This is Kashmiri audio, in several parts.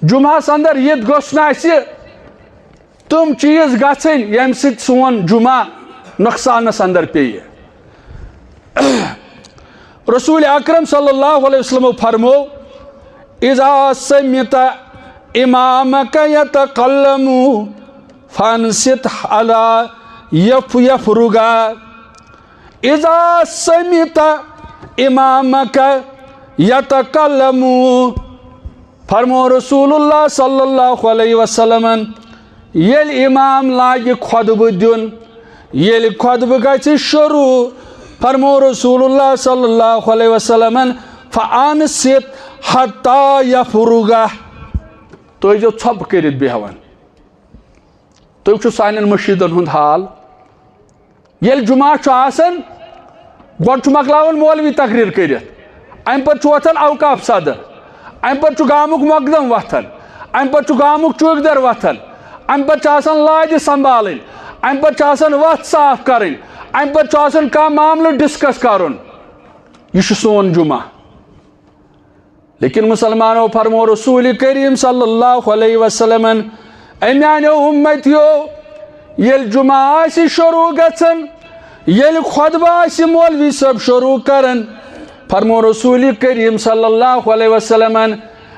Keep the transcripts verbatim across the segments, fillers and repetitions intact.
جمعہس اندر یِتھ گوٚژھ نہٕ اسہِ تِم چیٖز گژھٕنۍ، ییٚمہِ سۭتۍ سون جمعہ نۄقصانس اندر پیٚیہِ۔ رسول اکرم صلی اللہ علیہ وسلم فرمو، "اذا سمعت امامك يتكلم فانصت على يف-، يفرغ۔ اذا سمعت امامك يتكلم"، فرمو رسول اللہ صلی اللہ علیہ وسلمن، ییٚلہِ امام لاگہِ خطبہٕ دیُن، ییٚلہِ خطبہٕ گژھِ شروع، فرمو رسول اللہ صلی اللہ علیہ وسلمن، "فانصت حتى يفرغ"، تُہۍ ٲسۍزیو ژھۄپہٕ کٔرِتھ بیہوان۔ تُہۍ وٕچھِو سانٮ۪ن مٔشیٖدن ہُنٛد حال۔ ییٚلہِ جمعہ چھُ آسان، گۄڈٕ چھُ مۄکلاوان مولوی تقریر کٔرِتھ، امہِ پتہٕ چھُ وۄتھان اوقاف صدر، امہِ پتہٕ چھُ گامُک مقدم وۄتھان، امہِ پتہٕ چھُ گامُک چوکیدار وۄتھان، امہِ پتہٕ چھِ آسان لادِ سنبھالٕنۍ، امہِ پتہٕ چھِ آسان وتھ صاف کرٕنۍ، امہِ پتہٕ چھُ آسان کانٛہہ معاملہٕ ڈسکس کرُن۔ یہِ چھُ سون جمعہ۔ لیکن مسلمانو، فرمو رسول کریم صلی اللہ علیہ وسلمن، "اے میانیو امتیو، ییٚلہِ جمعہ آسہِ شروع گژھان، ییٚلہِ خطبہٕ آسہِ مولوی صٲب شروع کران"، فرمو رسول کریم صلی اللہ علیہ وسلمن،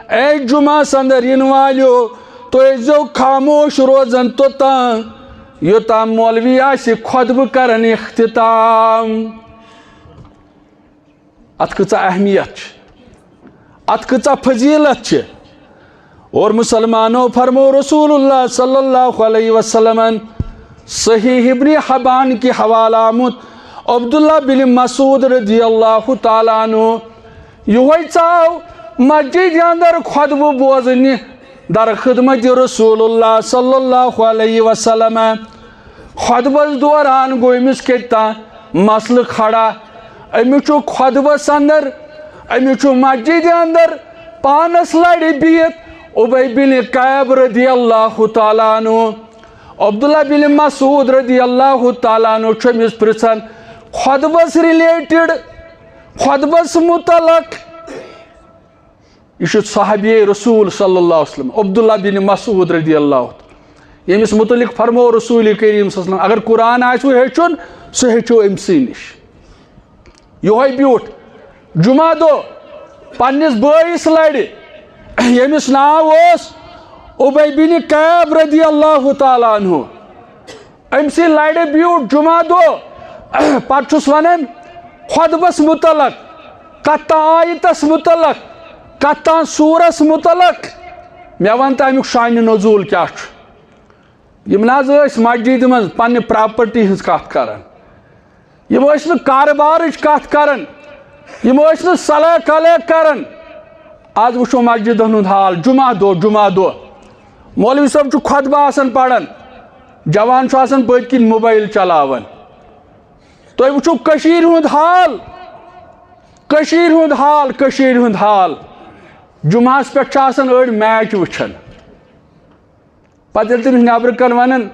"اے جمعہس اندر یِنہٕ والیو، تُہۍ ٲسۍزیو خاموش روزان توٚتام، یوٚتام مولوی آسہِ خطبہٕ کران اختتام۔" اتھ کۭژاہ اہمیت چھِ، اتھ کۭژاہ فضیلت چھِ۔ اور مسلمانو، فرمو رسول اللہ صلی اللہ علیہ وسلمن صحیح ابن حبان کہِ حوالہٕ آمُت، عبداللہ بن مسعود رضی اللہ تعالیٰ عنہ، یہوے ژاو مسجد اندر خطبہٕ بوزنہِ، در خدمت رسول اللہ صلی اللہ علیہ وسلم۔ خطبس دوران گوٚو أمِس کتہِ تام مسلہٕ کھڑا۔ أمِس چھُ خطبس اندر، أمِس چھُ مسجد اندر پانس لڑِ بِہِتھ ابی بن کعب رضی اللہ تعالیٰ عنہ۔ عبداللہ بن مسعود رضی اللہ تعالیٰ عنہ چھُ أمِس پرژھان خطبس related، خطبس متعلق۔ یہِ چھُ صحابی رسول صلی اللہ علیہ وسلم، عبداللہ بن مسعود رضی اللہ عنہ، ییٚمِس متعلق فرمو رسول کریم صلی اللہ علیہ وسلم، اگر قرآن آسِوٕ ہیٚچھُن، سُہ ہیٚچھِو أمۍ سٕے نِش۔ یِہوٚے بیوٗٹھ جمعہ دۄہ پننِس بٲیِس لرِ، ییٚمِس ناو اوس ابی بن کعب رضی اللہ تعالیٰ عنہ۔ أمۍ سٕے لرِ بیوٗٹھ جمعہ دۄہ۔ پتہٕ چھُس ونان خطبس متعلق، کتھ تام آیتس متعلق، کتھ تام سورس متعلق۔ مےٚ ون تہٕ امیُک شانِ نزول کیٛاہ چھُ؟ یِم نہ حظ ٲسۍ مسجدِ منٛز پننہِ property ہٕنٛز کتھ کران، یِم ٲسۍ نہٕ کارٕبارٕچ کتھ کران، یِم ٲسۍ نہٕ صلاح کلیک کران۔ آز وٕچھو مسجدن ہُنٛد حال، جمعہ دۄہ، جمعہ دۄہ مولوی صٲب چھُ خطبہٕ آسان پران، جوان چھُ آسان پٔتۍ کِنۍ موبایل چلاوان۔ تُہۍ وٕچھِو کٔشیٖرِ ہُنٛد حال، کٔشیٖرِ ہُنٛد حال، کٔشیٖرِ ہُنٛد حال۔ جمعہس پٮ۪ٹھ چھِ آسان أڑۍ match وٕچھان۔ پتہٕ ییٚلہِ تٔمِس نٮ۪برٕ کَنہِ وَنان،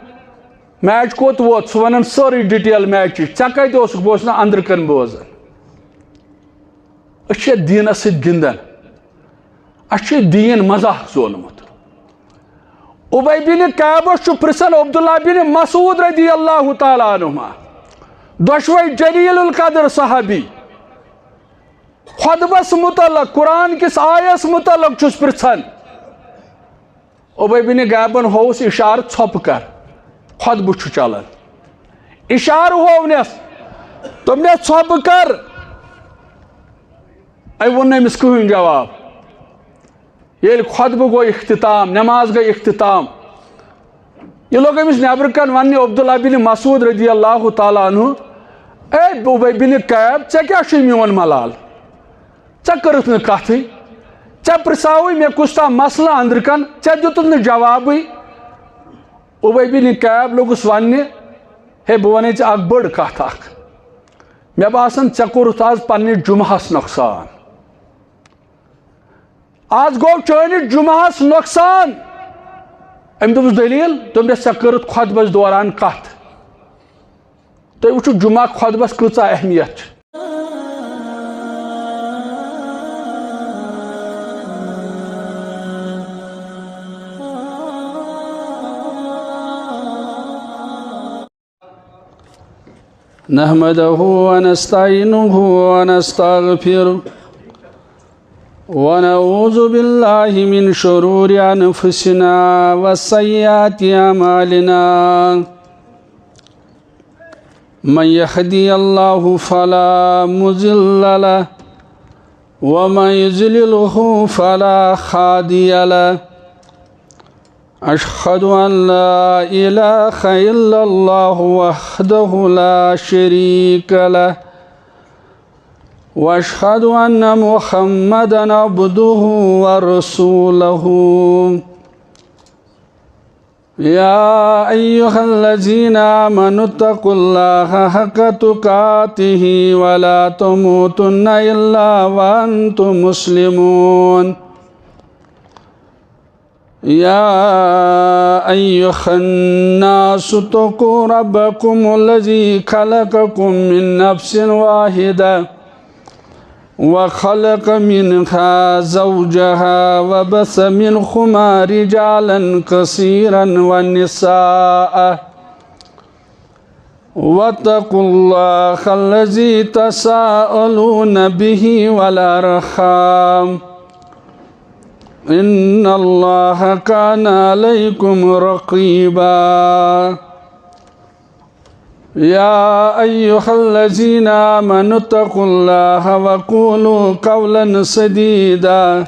"match کوٚت ووت؟" سُہ وَنان سٲرٕے detail matchٕچ۔ "ژےٚ کَتہِ اوسُکھ؟" بہٕ اوسُس نہٕ أنٛدرٕ کَنہِ بوزان۔ أسۍ چھِ دیٖنَس سۭتۍ گِنٛدان۔ اَسہِ چھُ دیٖن مذاق زونمُت۔ اُبَی بِن کعبَس چھُ پرٛژھان عبداللہ بِن مسعود رضی اللہ تعالیٰ عنہما، دۄشوَے جلیل القدر صحابی، خطبس متعلق، قرآن کِس آیس متعلق چھُس پرٛژھان۔ اُبَی بِن کعبن ہووُس اِشارٕ، "ژھۄپہٕ کر، خطبہٕ چھُ چلان۔" اِشارٕ ہوونس، دوٚپنس، "ژھۄپہٕ کر۔" أمۍ ووٚن نہٕ أمِس کٕہٕنۍ جواب۔ ییٚلہِ خطبہٕ گوٚو اختتام، نماز گٔے اختتام، یہِ لوٚگ أمِس نٮ۪برٕ کَنہِ وَننہِ، عبداللہ بن مسعود رضی اللہ تعالیٰ عنہ، "اے اُبَی بن کعب، ژےٚ کیٛاہ چھُے میون ملال؟ ژےٚ کٔرٕتھ نہٕ کَتھٕے، ژےٚ پرٛژھاوُے مےٚ کُس تام مسلہٕ أنٛدرٕ کَنہِ، ژےٚ دیُتُتھ نہٕ جوابٕے۔" اُبَی بن کعب لوٚگُس وَننہِ، "ہے، بہٕ وَنے ژےٚ اَکھ بٔڑ کَتھ اَکھ، مےٚ باسان، ژےٚ کوٚرُتھ آز پنٛنِس جُمعہَس نۄقصان۔ آز گوٚو چٲنِس جُمعہَس نۄقصان۔" أمۍ دوٚپُس، "دٔلیٖل؟" دوٚپنَس، "ژےٚ کٔرٕتھ خطبَس دوران کَتھ۔" تُہۍ وٕچھِو، جُمعہ خطبَس کۭژاہ اہمیت چھِ۔ نحمده ونستعينه ونستغفره، ونعوذ بالله من شرور أنفسنا وسيئات أعمالنا. من يهدي الله فلا مضل له، ومن يضلله فلا هادي له. أشهد أن لا إله إلا الله وحده لا شريك له، وأشهد أن محمدا عبده ورسوله. يا أيها الذين آمنوا اتقوا الله حق تقاته ولا تموتن إلا وأنتم مسلمون. يا أيها الناس اتقوا ربكم الذي خلقكم من نفس واحدة وخلق منها زوجها وبث منهما رجالا كثيرا ونساء، واتقوا الله الذي تساءلون به والأرحام، إن الله كان عليكم رقيبا. يا أيها الذين آمنوا اتقوا الله وقولوا قولا سديدا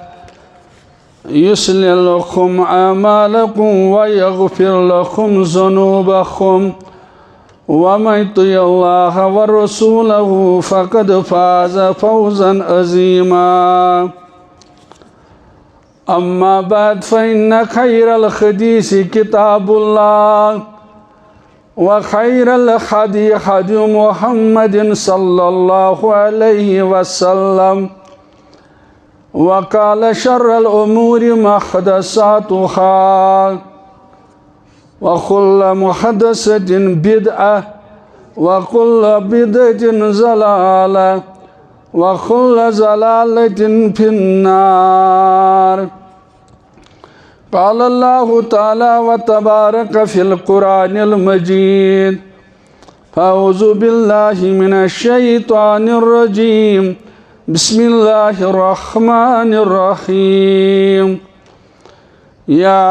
يصلح لكم أعمالكم ويغفر لكم ذنوبكم، ومن يطع الله ورسوله فقد فاز فوزا عظيما. أما بعد، فإن خير الحديث كتاب الله، وخير الهدي هدي محمد صلى الله عليه وسلم، وقال شر الأمور محدثاتها، وكل محدثة بدعة، وكل بدعة ضلالة، وكل ضلالة في النار. قال الله تعالى وتبارك في القرآن المجيد، فأعوذ بالله من الشيطان الرجيم. بسم الله الرحمن الرحيم. يا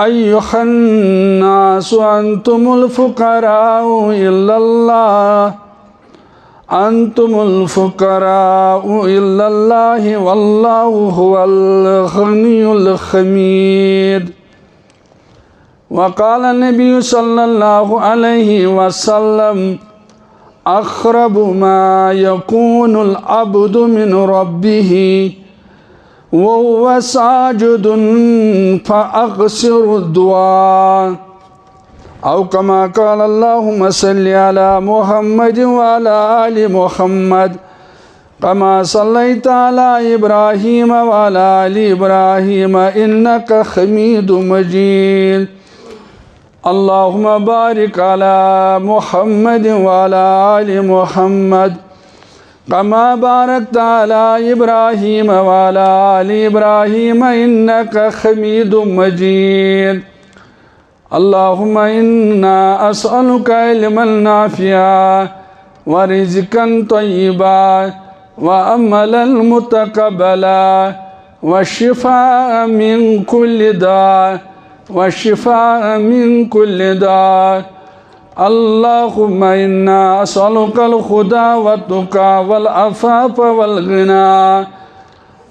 أيها الناس أنتم الفقراء إلى الله، أنتم الفقراء إلى الله والله هو الغني الحميد. وقال النبي صلى الله عليه وسلم، أقرب ما يكون العبد من ربه وهو ساجد فأكثر الدعاء، أو كما قال. اللهم صل على محمد وعلى آل محمد كما صليت على إبراهيم وعلى آل إبراهيم إنك حميد مجيد. اللهم بارك على محمد وعلى آل محمد كما باركت على إبراهيم وعلى آل إبراهيم إنك حميد مجيد. اللهم إنا أسألك علما نافعا ورزقا طيبا وعملا متقبلا وشفاء من كل داء، وشفاء من كل داء. اللهم إنا أسألك الهدى والتقى والعفاف والغنى.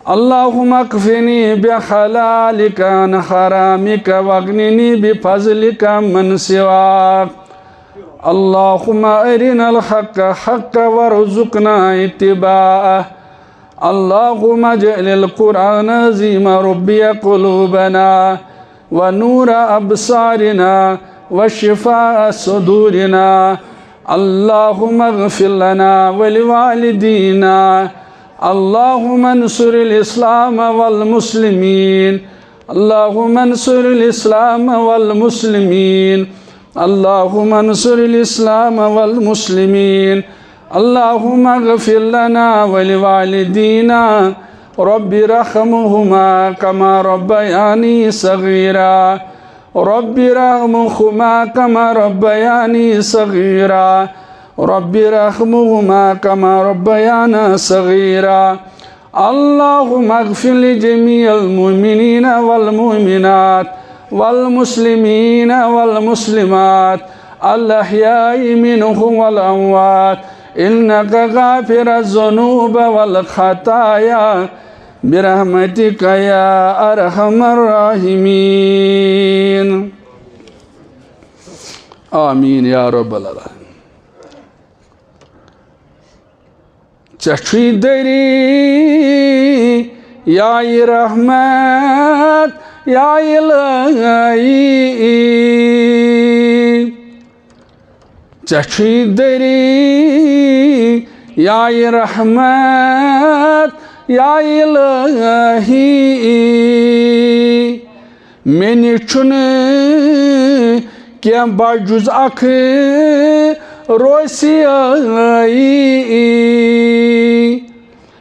اللهم اكفني بحلالك عن حرامك واغنني بفضلك عمن سواك. اللهم أرنا الحق حقا وارزقنا اتباعه. اللهم اجعل القرآن العظيم ربيع قلوبنا ونور أبصارنا وشفاء صدورنا. اللهم اغفر لنا ولوالدينا. اللهم انصر الإسلام والمسلمين. اللهم انصر الإسلام والمسلمين. اللهم انصر الإسلام والمسلمين. اللهم اغفر لنا ولوالدينا. رب ارحمهما كما ربياني صغيرا. رب ارحمهما كما ربياني صغيرا. رب ارحمهما كما ربيانا صغيرا. اللهم اغفر لجميع المؤمنين والمؤمنات والمسلمين والمسلمات الأحياء منهم والأموات إنك غافر الذنوب والخطايا برحمتك يا أرحم الراحمين. آمين يا رب العالمين. ژےٚ چھُے دٔریایہِ رحمت یا الہی۔ ژےٚ چھُے دٔریایہِ رحمت یا الہی۔ مےٚ نِش چھُنہٕ کینٛہہ بجُز اکھ روسیٲیی۔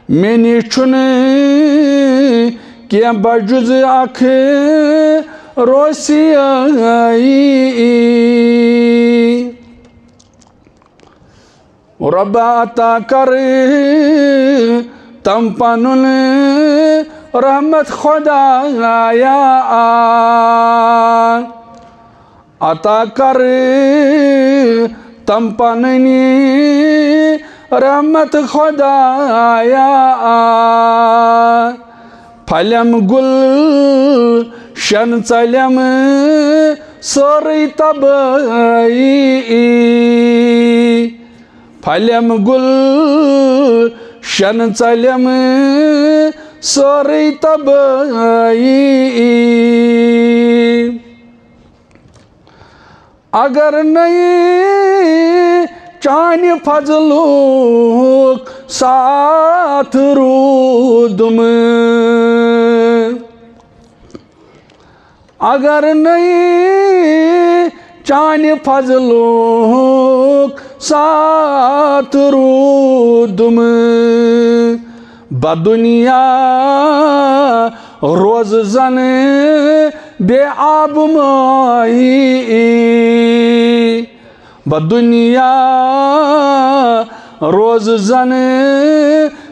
مےٚ نِش چھُنہٕ کینٛہہ بجُز اکھ روسیٲیی۔ رۄبا عطا کر تم پنُن رحمت خدایا۔ عطا کر تم پنٕنی رحمت خدایا۔ پھلٮ۪م گُلشن ژلٮ۪م سٲرٕے تبٲہی۔ پھلٮ۪م گُلشن ژلٮ۪م سٲرٕے تبٲہی۔ اگر نَے چانہِ فضلُک ساتھ روٗدمُت، اگر نَے چانہِ فضلُک ساتھ روٗدمُت، بدنیا روز زن بے آب ماہی۔ بدنیا روز زن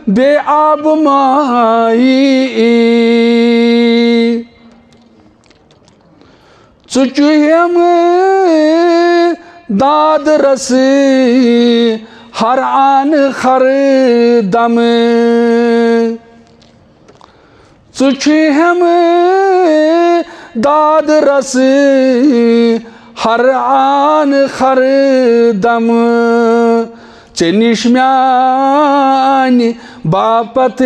بے آب ماہی۔ ژٕ چھُہم داد رس ہر آن خر دم۔ ژٕ چھُہم داد رس ہر آن خر دم۔ ژےٚ نِش میانہِ باپتھ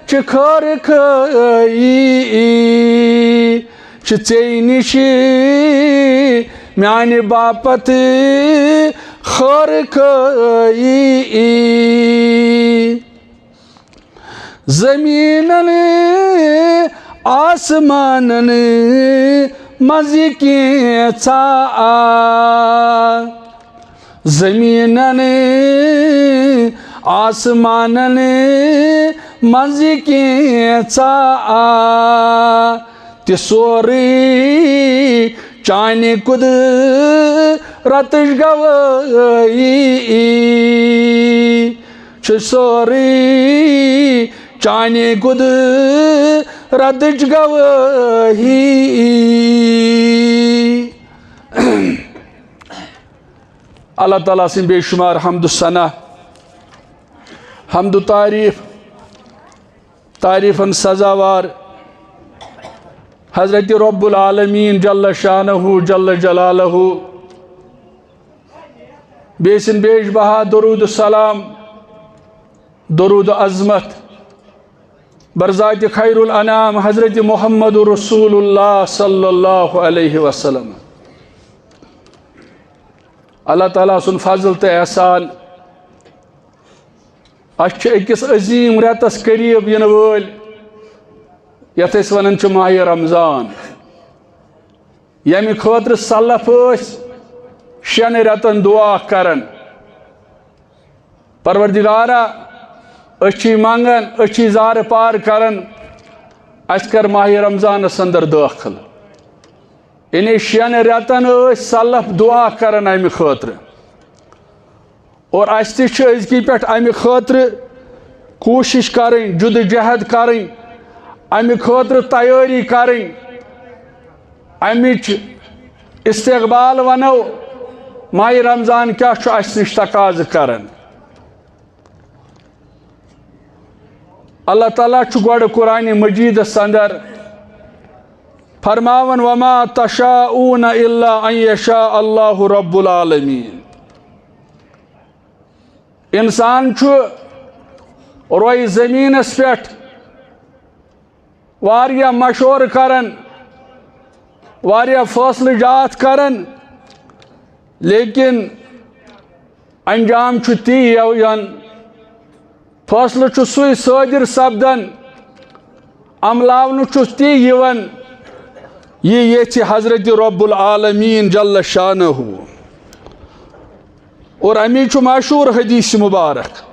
چھِ خٲر خٲہی۔ چھِ ژےٚ نِش میانہِ باپتھ خٲر خٲہی۔ زٔمیٖنن آسمانن منٛز یہِ کینٛژھا آ۔ زٔمیٖنن آسمانن منٛز یہِ کینٛژھا آ۔ تہِ سورُے چانہِ قدرتٕچ گوٲہی۔ چھُ سورُے چانہِ قدرتٕچ گوٲہی۔ اللہ تعالیٰ سٕنٛدۍ بے شمار حمد و ثنا، حمد و تعریف، تعریفن سزاوار حضرت رب العالمین جل شانہ جل جلالہ، بیٚیہِ سٕنٛدۍ بیش بہا درود و سلام، درود و عظمت بر ذات خیر الانام حضرت محمد رسول اللہ صلی اللہ علیہ وسلم۔ اللہ تعالیٰ سُنٛد فضل تہٕ احسان۔ اَسہِ چھِ أکِس عظیٖم رٮ۪تَس قریٖب یِنہٕ وٲلۍ، یَتھ أسۍ وَنان چھِ ماہِ رمضان، ییٚمہِ خٲطرٕ سلف ٲسۍ شٮ۪ن رٮ۪تَن دُعا کران، پروردگارا، أسۍ چھِ منٛگان، أسۍ چھِ زارٕ پار کران، اَسہِ کر ماہِ رمضانَس اندر دٲخل۔ یعنی شٮ۪ن رٮ۪تن ٲسۍ سلف دُعا کران امہِ خٲطرٕ۔ اور اسہِ تہِ چھِ أزکی پٮ۪ٹھ امہِ خٲطرٕ کوٗشِش کرٕنۍ، جدوجہد کرٕنۍ، امہِ خٲطرٕ تیٲری کرٕنۍ، امِچ استقبال ونو، ماہِ رمضان کیٛاہ چھُ اسہِ نِش تقاضہٕ کران۔ اللہ تعالیٰ چھُ گۄڈٕ قرآن مجیدس اندر فرماوان، "وما تشاءون الا ان یشاء اللہ رب العالمین۔" انسان چھُ روی زمینس پٮ۪ٹھ واریاہ مشورٕ کران، واریاہ فٲصلہٕ جات کران، لیکن انجام چھُ تی یِوان، فٲصلہٕ چھُ سُے صٲدِر سپدان، عملاونہٕ چھُ تی یِوان، یہِ ییٚژھِ حضرت رب العالمین جل شانہ۔ اور امی چھُ مشہوٗر حدیث مبارک،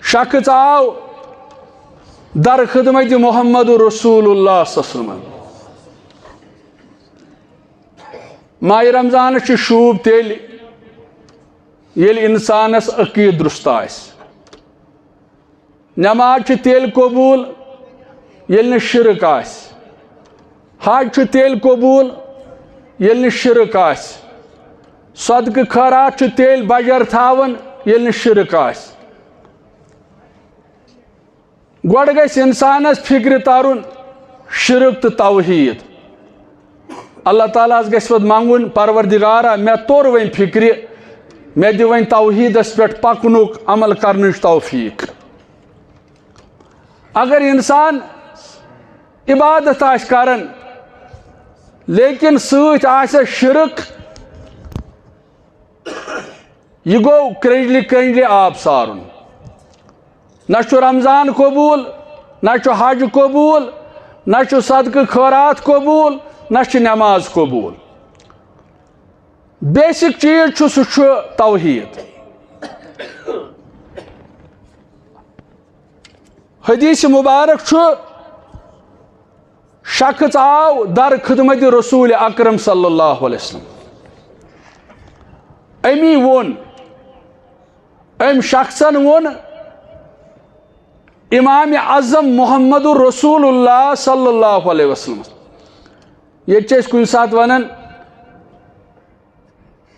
شخص آو در خدمت محمد رسول اللہ صلی اللہ علیہ وسلم۔ ماہِ رمضانس چھِ شوٗب تیٚلہِ، ییٚلہِ انسانس عقیٖدٕ درست آسہِ۔ نماز چھِ تیٚلہِ قبوٗل، ییٚلہِ نہٕ شرک آسہِ۔ حج چھُ تیٚلہِ قبوٗل، ییٚلہِ نہٕ شرک آسہِ۔ صدقہٕ خٲرات چھُ تیٚلہِ بجر تھاوان، ییٚلہِ نہٕ شرک آسہِ۔ گۄڈٕ گژھِ انسانس فکرِ ترُن شرک تہٕ توحید۔ اللہ تعالیٰ ہس گژھِ پتہٕ منگُن، "پروردگارا، مےٚ توٚر وۄنۍ فکرِ، مےٚ دِ وۄنۍ توحیدس پٮ۪ٹھ پکنُک، عمل کرنٕچ توفیق۔" اگر انسان عبادت آسہِ کران، لیکن سۭتۍ آسٮ۪س شرک، یہِ گوٚو کرٛنٛجلہِ کرٛنٛجلہِ آب سارُن۔ نہ چھُ رمضان قبوٗل، نہ چھُ حج قبوٗل، نہ چھُ صدقہٕ خٲرات قبوٗل، نہ چھِ نماز قبوٗل۔ بیسک چیٖز چھُ، سُہ چھُ توحیٖد۔ حدیث مبارک چھُ، شخص آو در خدمت رسول اکرم صلی اللہ علیہ وسلم۔ أمی ووٚن، أمۍ شخصن ووٚن امام اعظم محمد رسول اللہ صلی اللہ علیہ وسلم۔ ییٚتہِ چھِ أسۍ کُنہِ ساتہٕ ونان،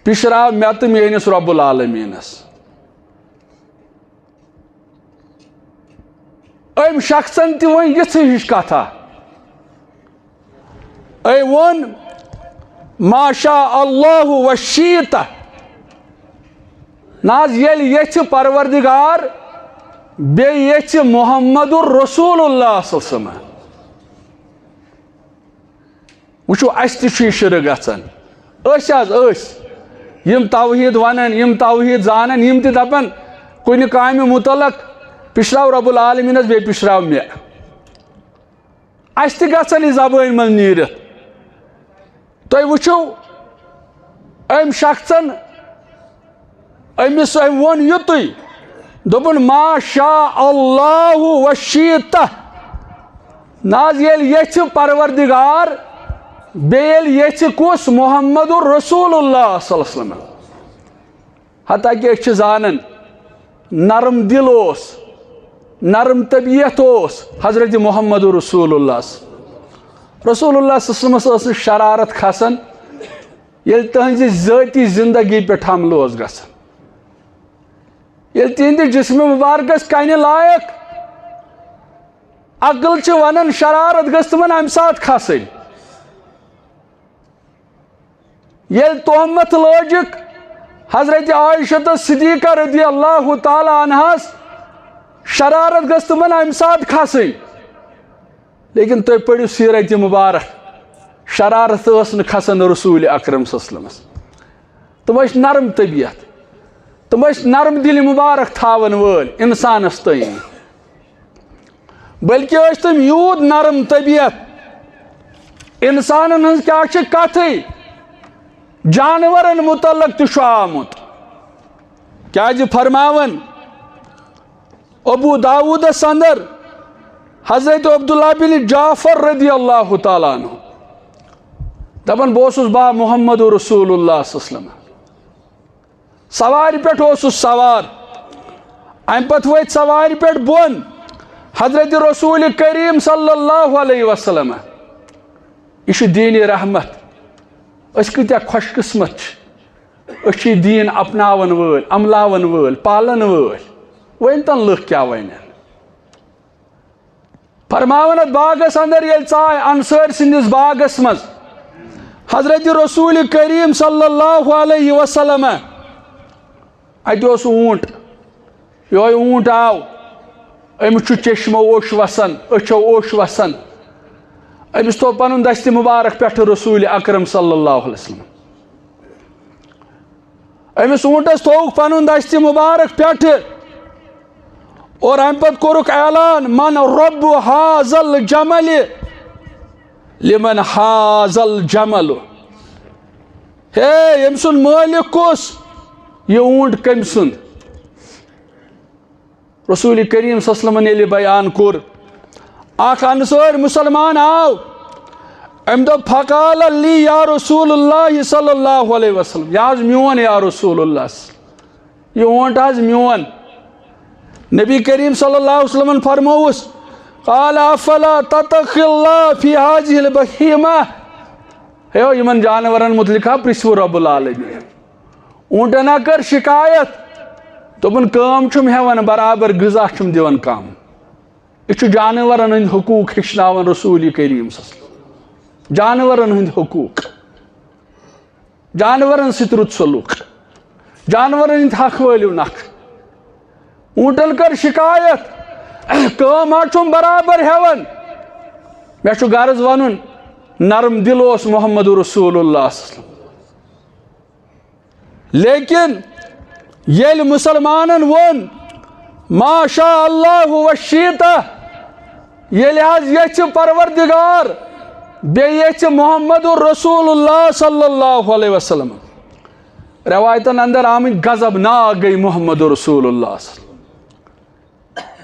پِشراو مےٚ تہٕ میٲنِس رب العالمیٖنس۔ أمۍ شخصن تہِ ؤنۍ یِژھٕے ہِش کتھا۔ أمۍ ووٚن، "ما شاء اللہ و شیٖتہ۔" نہ حظ، ییٚلہِ یژھِ پروردگار، بیٚیہِ یژھِ محمد رسول اللہ صلی اللہ علیہ وسلم۔ وٕچھِو، اَسہِ تہِ چھُ یہِ شِرک گژھان۔ أسۍ حظ، أسۍ یِم توحیٖد وَنان، یِم توحیٖد زانان، یِم تہِ دَپان کُنہِ کامہِ مُتعلق پِشراو رب العالمیٖنَس، بیٚیہِ پِشراو مےٚ۔ اَسہِ تہِ گژھان یہِ زبٲنۍ منٛز نیٖرِتھ۔ تُہۍ وٕچھِو، أمۍ شخصن، أمِس أمۍ ووٚن یُتُے، دوٚپُن، "ما شاء اللہ و شیٖتہ۔" نہ حظ، ییٚلہِ یژھِ پروردگار، بیٚیہِ ییٚلہِ یژھِ کُس؟ محمد رسول اللہ صلی اللہ علیہ وسلم۔ حتیٰ کہ أسۍ چھِ زانان، نرم دل اوس، نرم طبیعت اوس حضرت محمد رسول اللہ۔ رسول اللہ صلی اللہ علیہ وسلمس ٲس نہٕ شرارت کھسان، ییٚلہِ تہنٛزِ ذٲتی زندگی پٮ۪ٹھ حملہٕ اوس گژھان۔ ییٚلہِ تِہنٛدِ جسمِ مبارکس کنہِ لایق عقل چھِ ونان، شرارت گٔژھ تِمن امہِ ساتہٕ کھسٕنۍ۔ ییٚلہِ تہمت لٲجِکھ حضرت عائشہ تہٕ صدیقہ رضی اللہ تعالیٰ عنہَس، شرارت گٔژھ تِمن امہِ ساتہٕ کھسٕنۍ۔ لیکن تُہۍ پٔرِو سیرت مبارک، شرارت ٲس نہٕ کھسان رسول اکرم صلی اللہ علیہ وسلمس۔ تِم ٲسۍ نرم طبیعت، تِم ٲسۍ نرم دِلہِ مبارک تھاون وٲلۍ انسانس تام۔ بلکہ ٲسۍ تِم یوٗت نرم طبیعت، انسانن ہٕنٛز کیٛاہ چھِ کتھٕے، جانورن متعلق تہِ چھُ آمُت۔ کیٛازِ فرماوان ابو داؤدس اندر حضرت عبداللہ بن جعفر رضی اللہ تعالیٰ عنہ دپان، بہٕ اوسُس با محمد رسول اللہ صلی اللہ علیہ وسلم۔ سوارِ پٮ۪ٹھ اوسُس سوار۔ اَمہِ پتہٕ ؤتھۍ سوارِ پٮ۪ٹھ بۄن حضرت رسول کریم صلی اللہ علیہ وسلم۔ یہِ چھُ دیٖنِ رحمت۔ أسۍ کۭتیٛاہ خۄش قٕسمت چھِ۔ أسۍ چھِ یہِ دیٖن اپناون وٲلۍ، عملاون وٲلۍ، پالن وٲلۍ۔ وۄنۍ تن لُکھ کیٛاہ ونن۔ فرماوان اتھ باغس اندر ییٚلہِ ژاے انصٲرۍ سٕنٛدِس باغس منٛز حضرت رسول کریم صلی اللہ علیہ وسلم، اتہِ اوس اوٗنٹ، یہوے اوٗنٹ آو، أمِس چھُ چشمو اوٚش وسان، أچھو اوٚش وسان۔ أمِس تھوٚو پنُن دستِ مبارک پٮ۪ٹھٕ رسول اکرم صلی اللہ علیہ وسلم۔ أمِس اوٗنٹس تھووُکھ پنُن دستِ مبارک پٮ۪ٹھٕ اور امہِ پتہٕ کوٚرُکھ اعلان، "من رب هذا الجمل لمن هذا الجمل۔" ہے، ییٚمہِ سُنٛد مٲلِک کُس؟ یہِ اوٗنٹ کٔمۍ سُنٛد؟ رسول کریم صلی اللہ علیہ وسلمن ییٚلہِ بیان کوٚر، اکھ انصٲرۍ مسلمان آو، أمۍ دوٚپ، "فقال لی یا رسول اللہ صلی اللہ علیہ وسلم، یہِ حظ میون یا رسول اللہ، یہِ اوٗنٹ حظ میون۔" نبی کریم صلی اللہ علیہ وسلمن فرمووُس، "قال افلا تتقی اللہ فی هذه البہیمہ؟" ہے، یِمن جانورن متعلق ہا پرژھوٕ رب العالمین۔ اوٗنٹن ہا کٔر شکایت، دوٚپُن، "کٲم چھُم ہٮ۪وان برابر، غذا چھُم دِوان کم۔" یہِ چھُ جانورن ہٕنٛدۍ حقوٗق ہیٚچھناوان رسول کریم صلی اللہ علیہ وسلم۔ جانورن ہٕنٛدۍ حقوٗق، جانورن سۭتۍ رُت سلوٗک، جانورن ہٕنٛدۍ حق وٲلِو نکھٕ۔ اوٗنٹن کٔر شکایت، "کٲم ہا چھُم برابر ہٮ۪وان، مےٚ چھُ غرض ونُن، نرم دل اوس محمد رسول اللہ صلی اللہ علیہ وسلم۔" لیکن ییٚلہِ مسلمانن ووٚن، "ما شاء اللہ و شیٖتہ"، ییٚلہِ حظ یژھِ پروردگار، بیٚیہِ یژھِ محمد رسول اللہ صلی اللہ علیہ وسلم، روایتن اندر آمٕتۍ، غضبناک گٔے محمد رسول اللہ صلی اللہ علیہ وسلم۔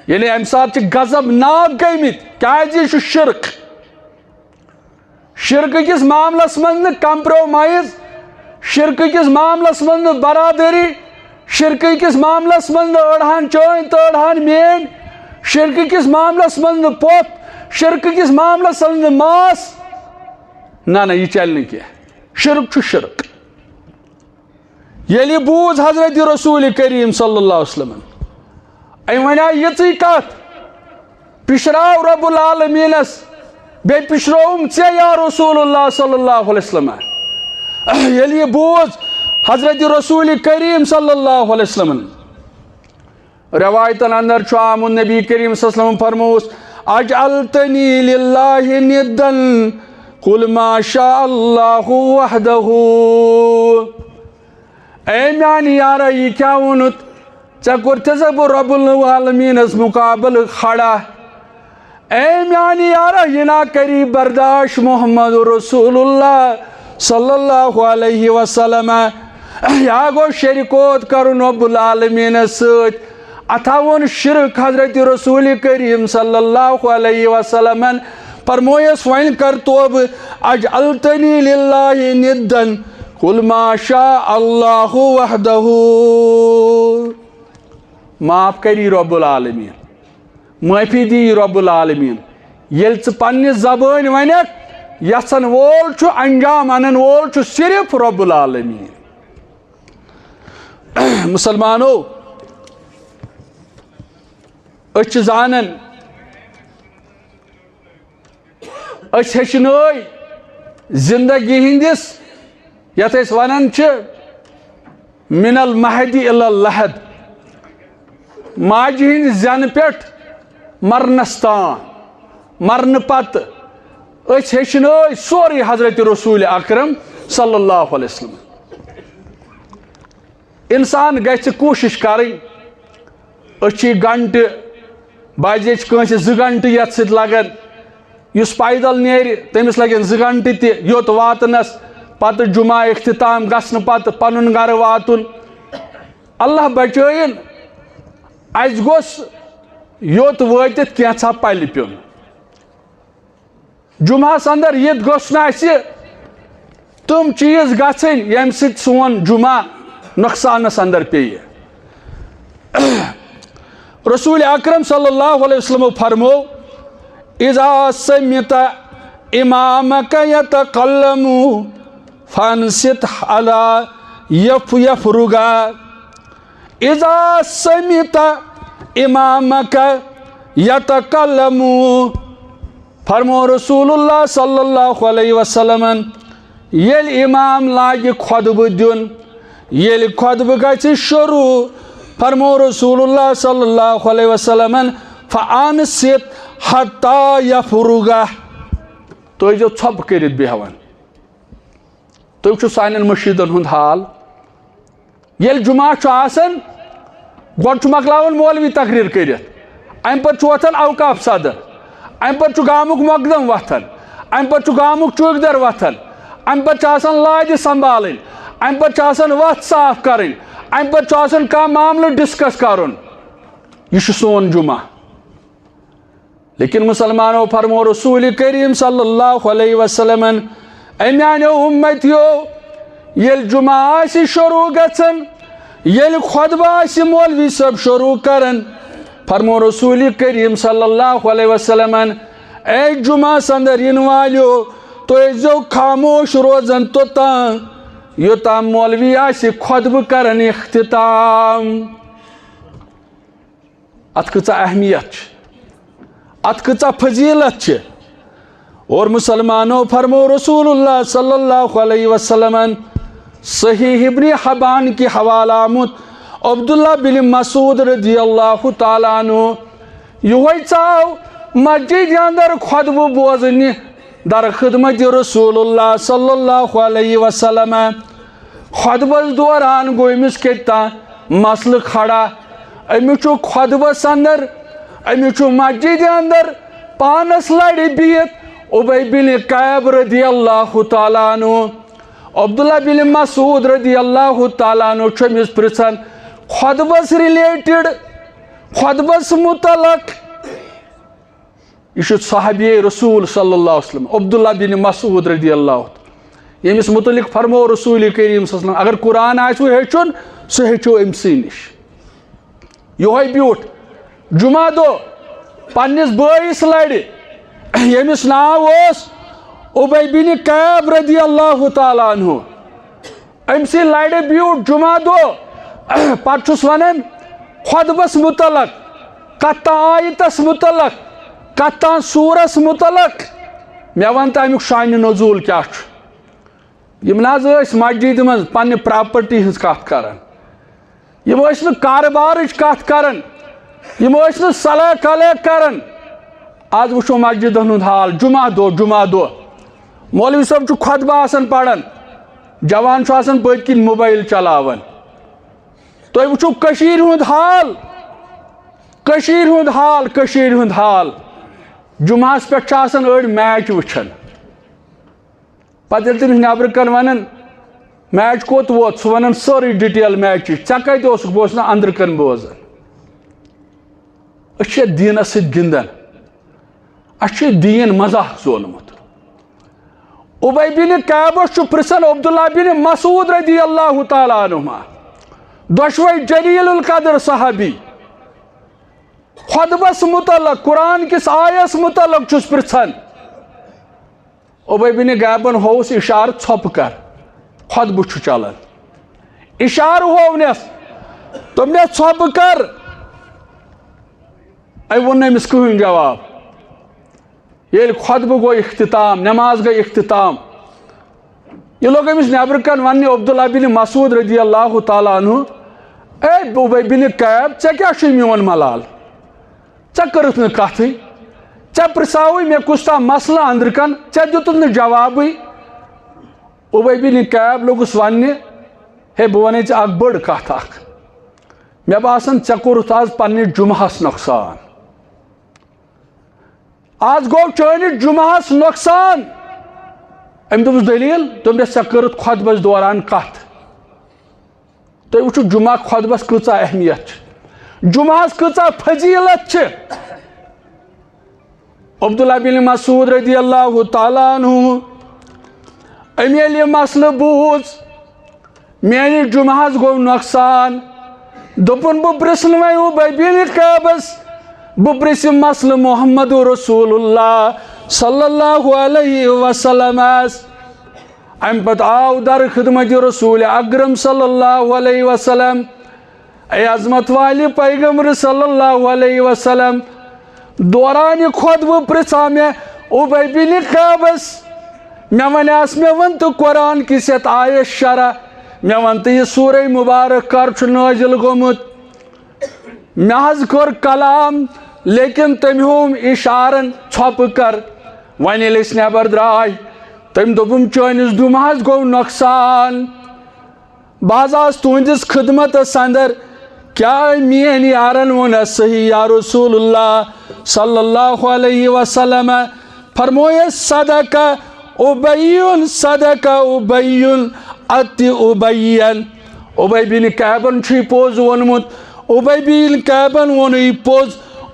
یعنی امہِ ساتہٕ چھِ غضبناک گٔمٕتۍ، کیازِ یہِ چھُ شرک۔ شرکہٕ کِس معاملس منٛز نہٕ compromise، شرکہٕ کِس معاملس منٛز نہٕ برادری، شرکہٕ کِس معاملس منٛز نہٕ أڑہان چٲنۍ تہٕ أڑہان میٲنۍ، شرکہٕ کِس معاملس منٛز نہٕ پۄپھ، شرکہٕ کِس معاملس منٛز نہٕ ماس۔ نہ، نہ، یہِ چلہِ نہٕ کینٛہہ۔ شرک چھُ شرک۔ ییٚلہِ یہِ بوٗز حضرت رسول کریم صلی اللہ علیہ وسلمن، أمۍ وَنیٛاو یِژٕے کَتھ، پِشراو رب العالمیٖنَس، بیٚیہِ پِشرٲوُم ژےٚ یا رسول اللہ صلی اللہ علیہ وسلم۔ ییٚلہِ یہِ بوٗز حضرت رسول کریم صلی اللہ علیہ وسلمن، روایتن اندر چھُ آمُت، نبی کریم صلی اللہ علیہ وسلم فرمووُس، "اجعلتنی للہ ندا، قل ما شاء اللہ وحدہ۔" اے میانہِ یارا، یہِ کیٛاہ ووٚنُتھ؟ ژےٚ کوٚرتھے سا بہٕ رب العالمیٖنس مُقابلہٕ کھڑا؟ اے میانہِ یارا، یہِ نا کری برداشت محمد رسول اللہ صلی اللہ علیہ وسلم۔ یا گوٚو شریکوت کرُن رب العالمیٖنس سۭتۍ۔ اتھا ووٚن شرک حضرت رسول کریم صلی اللہ علیہ وسلمن۔ فرمویس، "وۄنۍ کر توبہٕ، اجعلتنی للہ ندا، قل ما شاء اللہ وحدہ۔" معاف کری رب العالمین، معافی دی رب العالمین۔ ییٚلہِ ژٕ پننہِ زبٲنۍ ونکھ، یژھن وول چھُ، انجام انن وول چھُ صرف رب العالمین۔ مسلمانو، أسۍ چھِ زانان، أسۍ ہیٚچھنٲے زندگی ہٕنٛدِس، یتھ أسۍ ونان چھِ، من المہدِ الی اللحد، ماجہِ ہٕنٛدِ زینہٕ پٮ۪ٹھ مرنس تام، مرنہٕ پتہٕ، أسۍ ہیٚچھنٲے سورُے حضرت رسول اکرم صلی اللہ علیہ وسلم۔ انسان گژھِ کوٗشِش کرٕنۍ۔ أسۍ چھِ گھنٹہٕ، بعضے چھِ کٲنٛسہِ زٕ گھنٹہٕ یتھ سۭتۍ لگان۔ یُس پیدل نیرِ، تٔمِس لگن زٕ گھنٹہٕ تہِ یوٚت واتنس، پتہٕ جمعہ اختتام گژھنہٕ پتہٕ پنُن گرٕ واتُن۔ اللہ بچٲیِن، اسہِ گوٚژھ یوٚت وٲتِتھ کینٛژھا پلہِ پیوٚن۔ جمعہس اندر یِتھ گوٚژھ نہٕ اسہِ تِم چیٖز گژھٕنۍ، ییٚمہِ سۭتۍ سون جمعہ نۄقصانس اندر پیٚیہِ۔ رسول اکرم صلی اللہ علیہ وسلم فرمو، "اذا سمعت امامك يتكلم فانصت على يف-، يفرغ۔ اذا سمعت امامك يتكلم۔" فرمو رسول اللہ صلی اللہ علیہ وسلمن، ییٚلہِ امام لاگہِ خطبہٕ دیُن، ییٚلہِ خطبہٕ گژھِ شروع، فرمو رسول اللہ صلی اللہ علیہ وسلمن، "فانصت حتى يفرغ۔" تُہۍ ٲسۍزیو ژھۄپہٕ کٔرِتھ بیٚہوان۔ تُہۍ وٕچھِو سانٮ۪ن مٔشیٖدن ہُنٛد حال۔ ییٚلہِ جمعہ چھُ آسان، گۄڈٕ چھُ مۄکلاوان مولوی تقریر کٔرِتھ، امہِ پتہٕ چھُ وۄتھان اوقاف صدر، امہِ پتہٕ چھُ گامُک مقدم وۄتھان، امہِ پتہٕ چھُ گامُک چوکیدار وۄتھان، امہِ پتہٕ چھِ آسان لادِ سنبھالٕنۍ، امہِ پتہٕ چھِ آسان وتھ صاف کرٕنۍ، امہِ پتہٕ چھُ آسان کانٛہہ معاملہٕ ڈسکس کرُن۔ یہِ چھُ سون جمعہ۔ لیکن مسلمانو، فرمو رسول کریم صلی اللہ علیہ وسلمن، "اے میانیو امتیو، ییٚلہِ جمعہ آسہِ شروع گژھان، ییٚلہِ خطبہٕ آسہِ مولوی صٲب شروع کران، فرمو رسول کریم صلی اللہ علیہ وسلمن، اے جمعہ اندر یِنہٕ والیو، تُہۍ ٲسۍزیو خاموش روزان توٚتام، یوٚتام مولوی آسہِ خطبہٕ کران اختتام۔" اتھ کۭژاہ اہمیت چھِ، اتھ کۭژاہ فضیلت چھِ۔ اور مسلمانو، فرمو رسول اللہ صلی اللہ علیہ وسلمن، صحیح ابن حبان کہِ حوالہٕ آمُت، عبداللہ بن مسعود رضی اللہ تعالیٰ عنہ، یِہوٚے ژاو مسجد اندر خطبہٕ بوزنہِ، در خدمت رسول اللہ صلی اللہ علیہ وسلم۔ خطبس دوران گوٚو أمِس کتہِ تام مسلہٕ کھڑا۔ أمِس چھُ خطبس اندر، أمِس چھُ مسجد اندر پانس لڑِ بِہِتھ ابی بن کعب رضی اللہ تعالیٰ عنہ۔ عبداللہ بن مسعود رضی اللہ تعالیٰ عنہ چھُ أمِس پرژھان خطبس related، خطبس متعلق۔ یہِ چھُ صحابی رسول صلی اللہ علیہ وسلم، عبداللہ بن مسعود رضی اللہ عنہ، ییٚمِس متعلق فرمو رسول کریم صلی اللہ علیہ وسلم، اگر قرآن آسِوٕ ہیٚچھُن، سُہ ہیٚچھِو أمۍ سٕے نِش۔ یِہوٚے بیوٗٹھ جمعہ دۄہ پننِس بٲیِس لرِ، ییٚمِس ناو اوس ابی بن کعب رضی اللہ تعالیٰ عنہ۔ أمۍ سٕے لرِ بیوٗٹھ جمعہ دۄہ۔ پتہٕ چھُس ونان خطبس متعلق، کتھ تام آیتس متعلق، کتھ تام سورس متعلق۔ مےٚ ون تہٕ امیُک شانِ نزول کیٛاہ چھُ؟ یِم نہ حظ ٲسۍ مسجدِ منٛز پننہِ property ہٕنٛز کتھ کران، یِم ٲسۍ نہٕ کارٕبارٕچ کتھ کران، یِم ٲسۍ نہٕ صلاح کلیک کران۔ آز وٕچھو مسجدن ہُنٛد حال، جمعہ دۄہ، جمعہ دۄہ مولوی صٲب چھُ خطبہٕ آسان پران، جوان چھُ آسان پٔتۍ کِنۍ موبایل چلاوان۔ تُہۍ وٕچھِو کٔشیٖرِ ہُنٛد حال، کٔشیٖرِ ہُنٛد حال، کٔشیٖرِ ہُنٛد حال۔ جمعہس پٮ۪ٹھ چھِ آسان أڑۍ match وٕچھان، پتہٕ ییٚلہِ تٔمِس نٮ۪برٕ کنہِ ونان، "match کوٚت ووت؟" سُہ ونان سٲرٕے detail matchٕچ، "ژےٚ کتہِ اوسُکھ؟" بہٕ اوسُس نہٕ أنٛدرٕ کنہِ بوزان۔ أسۍ چھِ دیٖنس سۭتۍ گِنٛدان، اَسہِ چھُ دیٖن مذاق زونمُت۔ ابی بن کعبس چھُ پرژھان عبداللہ بن مسعود رضی اللہ تعالیٰ عنہما، دۄشوے جلیل القدر صحابی، خطبس متعلق، قرآن کِس آیس متعلق چھُس پرژھان۔ ابی بن کعبن ہووُس اشارٕ، "ژھۄپہٕ کر، خطبہٕ چھُ چلان۔" اشارٕ ہوونس، دوٚپنس، "ژھۄپہٕ کر۔" أمۍ ووٚن نہٕ أمِس کٕہٕنۍ جواب۔ ییٚلہِ خطبہٕ گوٚو اختتام، نماز گٔے اختتام، یہِ لوٚگ أمِس نٮ۪برٕ کنہِ وننہِ عبداللہ بن مسعود رضی اللہ تعالیٰ عنہ، "اے ابی بن کعب، ژےٚ کیٛاہ چھُے میون ملال؟ ژےٚ کٔرٕتھ نہٕ کتھٕے، ژےٚ پرژھاوٕے مےٚ کُس تام مسلہٕ أنٛدرٕ کنہِ، ژےٚ دیُتُتھ نہٕ جوابٕے۔" ابی بن کعب لوٚگُس وننہِ، "ہے، بہٕ ونے ژےٚ اکھ بٔڑ کتھ اکھ، مےٚ باسان ژےٚ کوٚرُتھ آز پننِس جمعہس نۄقصان۔ آز گوٚو چٲنِس جمعہس نۄقصان۔" أمۍ دوٚپُس، "دٔلیٖل؟" دوٚپنس، "ژےٚ کٔرٕتھ خطبس دوران کتھ۔" تُہۍ وٕچھِو جمعہ خطبس کۭژاہ اہمیت چھِ، جمعہس کۭژاہ فضیلت چھِ۔ عبداللہ بن مسعود رضی اللہ تعالیٰ عنہ، أمۍ ییٚلہِ یہِ مسلہٕ بوٗز، میانہِ جمعہس گوٚو نۄقصان۔ دوٚپُن، بہٕ پرٛژھٕ نہٕ وۄنۍ اُبی بن کعبس، بہٕ پرٛژھٕ مسلہٕ محمد رسول اللہ صلی اللہ علیہ وسلمس۔ امہِ پتہٕ آو در خدمت رسول اکرم صلی اللہ علیہ وسلم۔ اے عظمت والہِ پیغمبر صلی اللہ علیہ وسلم، دوران خطبہٕ پرژھا مےٚ اُبی بن کعبس، مےٚ ونیاس، مےٚ ون تہٕ قرآن کِس یتھ آیس شرح، مےٚ ون تہٕ یہِ سورہ مبارک کر چھُ نٲزِل گوٚمُت؟ مےٚ حظ کوٚر کلام، لیکن تٔمۍ ہووُم اشارن، ژھۄپہٕ کر۔ وۄنۍ ییٚلہِ أسۍ نٮ۪بر درٛاے، تٔمۍ دوٚپُم، چٲنِس جمعہس گوٚو نۄقصان۔ بہٕ حظ آس تُہنٛدِس خدمتس اندر۔ کیٛاہ میٲنۍ یارن ووٚنس صحیح یا رسول اللہ صلی اللہ علیہ وسلم؟ فرمویس، صدق ابی، صدق ابی، اتی ابین۔ اُبی بن کعبن چھُ یہِ پوٚز ووٚنمُت۔ اُبی بن کعبن ووٚن یہِ پوٚز۔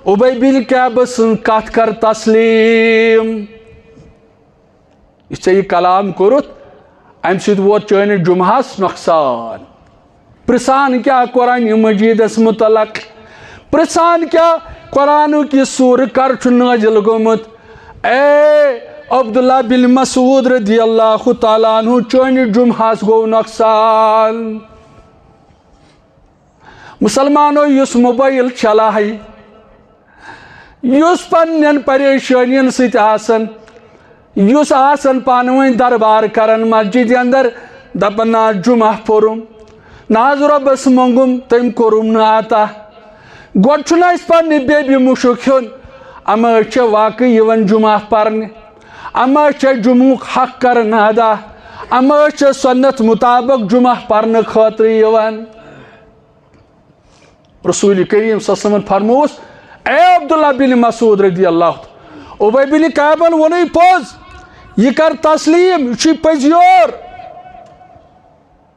اُبی بن کعب سٕنٛز کتھ کر تسلیم۔ یُس ژےٚ یہِ کلام کوٚرُتھ، امہِ سۭتۍ ووت چٲنِس جمعہس نۄقصان۔ پرژھان کیٛاہ قرآن مجیدس متعلق؟ پرژھان کیٛاہ قرآنُک یہِ سورٕ کر چھُ نٲزِل گوٚمُت؟ اے عبداللہ بن مسعود رضی اللہ تعالیٰ عنہ، چٲنِس جمعہس گوٚو نۄقصان۔ مسلمانو، یُس موبایل چلاوِ، یُس پننٮ۪ن پریشٲنین سۭتۍ آسان، یُس آسان پانہٕ ؤنۍ دربار کران مسجدِ اندر، دپان، نہ حظ جمعہ پوٚرُم، نہ حظ رۄبس مۄنگُم، تٔمۍ کوٚرُم نہٕ عطا۔ گۄڈٕ چھُنہٕ اَسہِ پننہِ بیبہِ مُشُک ہیوٚن، اما أسۍ چھِ واقعی یِوان جمعہ پرنہِ، اما أسۍ چھِ جمعُک حق کران ادا، اما أسۍ چھِ سنت مطابق جمعہ پرنہٕ خٲطرٕ یِوان۔ رسول کریم صلی اللہ علیہ وسلمن فرمووس، اے عبداللہ بن مسعود رضی اللہ عنہ، اُبی بن کعبن ووٚنُے پوٚز، یہِ کر تسلیم، یہِ چھُے پٔزۍ یور۔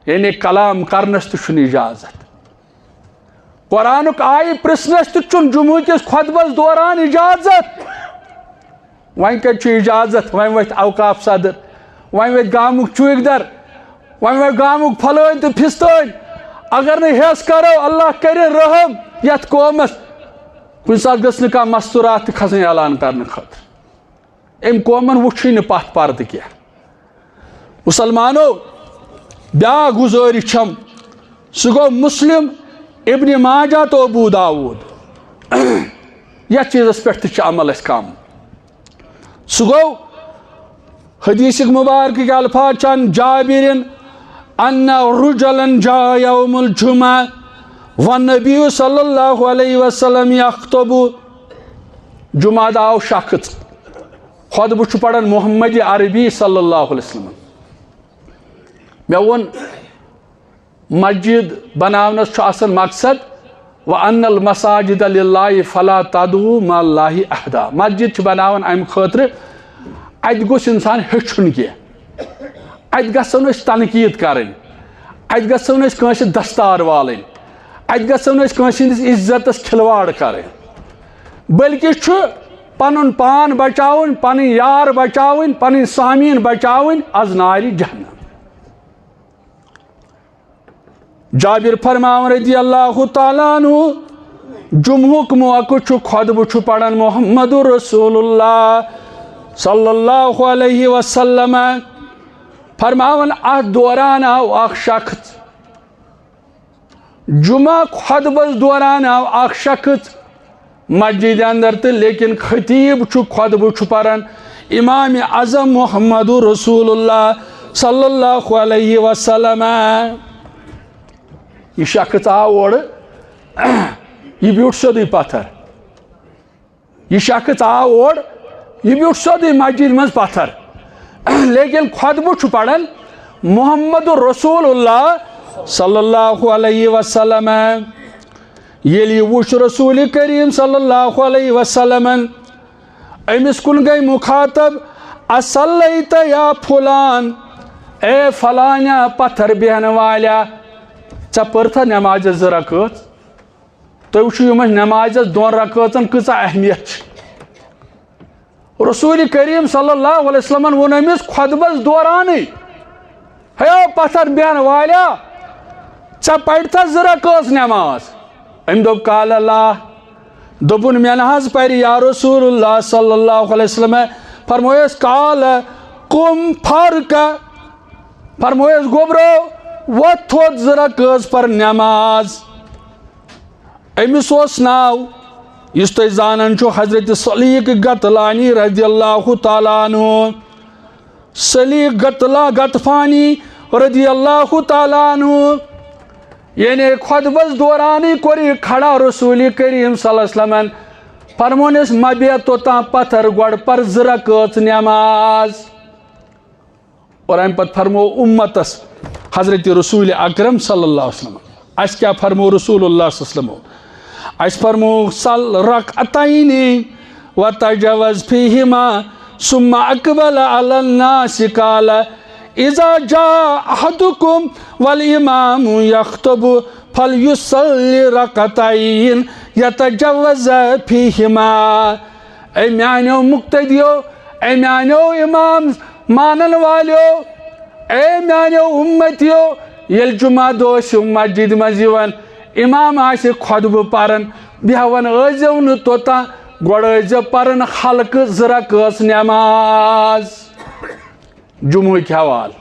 یعنی کلام کرنس تہِ چھُنہٕ اجازت۔ قرآنُک آیہِ پرژھنس تہِ چھُنہٕ جمعہ کِس خطبس دوران اجازت۔ وۄنۍ کتہِ چھُ اجازت؟ وۄنۍ وۄتھِ اوقاف صدر، وۄنۍ وۄتھِ گامُک چوکیدار، وۄنۍ وۄتھِ گامُک پھلٲنۍ تہٕ پھستٲنۍ۔ اگر نہٕ ہٮ۪س کرو، اللہ کرِ رحم یتھ قومس۔ کُنہِ ساتہٕ گٔژھ نہٕ کانٛہہ مستورات تہِ کھسٕنۍ اعلان کرنہٕ خٲطرٕ۔ أمۍ قومن وُچھُے نہٕ پتھ پردٕ کینٛہہ۔ مسلمانو، بیاکھ گزٲرِش چھم، سُہ گوٚو مسلم، ابن ماجہ تہٕ ابو داود۔ یتھ چیزس پٮ۪ٹھ تہِ چھُ عمل اَسہِ کم۔ سُہ گوٚو حدیث مبارک کے الفاظ چھ عن جابر ان رجلا جاء یوم الجمعہ والنبی صلی اللہ علیہ وسلم یخطب۔ جمعہ دۄہ آو شخص، خطبہٕ چھُ پران محمد عربی صلی اللہ علیہ وسلم۔ مےٚ ووٚن، مسجد بناونس چھُ آسان مقصد، وَأَنَّ الْمَسَاجِدَ لِلَّهِ فَلَا تَدْعُوا مَعَ اللَّهِ أَحَدًا۔ مسجد چھِ بناوان امہِ خٲطرٕ، اتہِ گوٚژھ انسان ہیٚچھُن کینٛہہ، اتہِ گژھو نہٕ أسۍ تنقید کرٕنۍ، اتہِ گژھو نہٕ أسۍ کٲنٛسہِ دستار والٕنۍ، اتہِ گژھو نہٕ أسۍ کٲنٛسہِ ہٕنٛدِس عزتس کھلواڑ کرٕنۍ، بلکہِ چھُ پنُن پان بچاوُن، پنٕنۍ یار بچاوٕنۍ، پنٕنۍ سامعین بچاوٕنۍ از نارِ جہنم۔ جابر فرماوان رضی اللہ تعالیٰ عنہ، جمعہُک موقع چھُ، خطبہٕ چھُ پران محمد رسول اللہ صلی اللہ علیہ وسلم۔ فرماوان، اتھ دوران آو اکھ شخص، جمعہ خطبس دوران آو اکھ شخص مسجد اندر تہٕ لیکن خطیب چھُ خطبہٕ چھُ پران امام اعظم محمد رسول اللہ صلی اللہ علیہ وسلم۔ یہِ شخص آو اورٕ، یہِ بیوٗٹھ سیوٚدُے پتھر۔ یہِ شخص آو اورٕ، یہِ بیوٗٹھ سیوٚدُے مسجد منٛز پتھر۔ لیکن خطبہٕ چھُ پران محمد رسول اللہ صلی اللہ علیہ وسلم۔ ییٚلہِ یہِ وُچھ رسول کریم صلی اللہ علیہ وسلمن، أمِس کُن گٔے مخاطب، "اصلیت یا فلان"، اے فلانیا پتھر بیہن والیا، ژےٚ پٔرتھا نمازِ زٕ رکٲژ؟ تُہۍ وٕچھِو، یِمن نمازس دۄن رکٲژن کۭژاہ اہمیت چھِ۔ رسول کریم صلی اللہ علیہ وسلمن ووٚن أمِس خطبس دورانٕے، "ہے پتھر بیہن والیا، ژےٚ پرِ تھا زٕ رکٲژ نٮ۪ماز؟ أمۍ دوٚپ، قال لا۔ دوٚپُن، مےٚ نہ حظ پرِ یا رسول اللہ صلی اللہ علیہ وسلم۔ فرمویس، قال قم فرکع۔ فرمویس، گوٚبرو، وۄتھ تھوٚد، زٕ رکٲژ پر نٮ۪ماز۔ أمِس اوس ناو، یُس تُہۍ زانان چھِو، حضرت سلیق غطلانی رضی اللہ تعالیٰ عنہ۔ سلیق غطلا-، غطفانی رضی اللہ تعالیٰ عنہ، یعنی خطبس دورانٕے کوٚر یہِ کھڑا رسول کریم صلی اللہ علیہ وسلمن۔ فرمونس، مہ بیہہ توٚتام پتھر، گۄڈٕ پر زٕ رکٲژ نٮ۪ماز۔ اور امہِ پتہٕ فرموو امتس حضرت رسول اکرم صلی اللہ علیہ وسلم۔ اسہِ کیٛاہ فرموو رسول اللہ صلی اللہ علیہ وسلم؟ اسہِ فرموو، صل رکعتین وتجوز فیہما ثم اقبل علی الناس قال، اذا جاء احدکم والامام یخطب فلیصل رکعتین یتجوز فیہما۔ اے میانیو مقتدیو، اے میانیو امام مانن والیو، اے میانیو امتیو، ییٚلہِ جمعہ دۄہ ٲسِو مسجد منٛز یِوان، امام آسہِ خطبہٕ پران، بیہوان ٲسۍزیو نہٕ توٚتام، گۄڈٕ ٲسۍزیو پران خلقہٕ زٕ رکٲژ نٮ۪ماز۔ جمعہٕکۍ حوالہٕ۔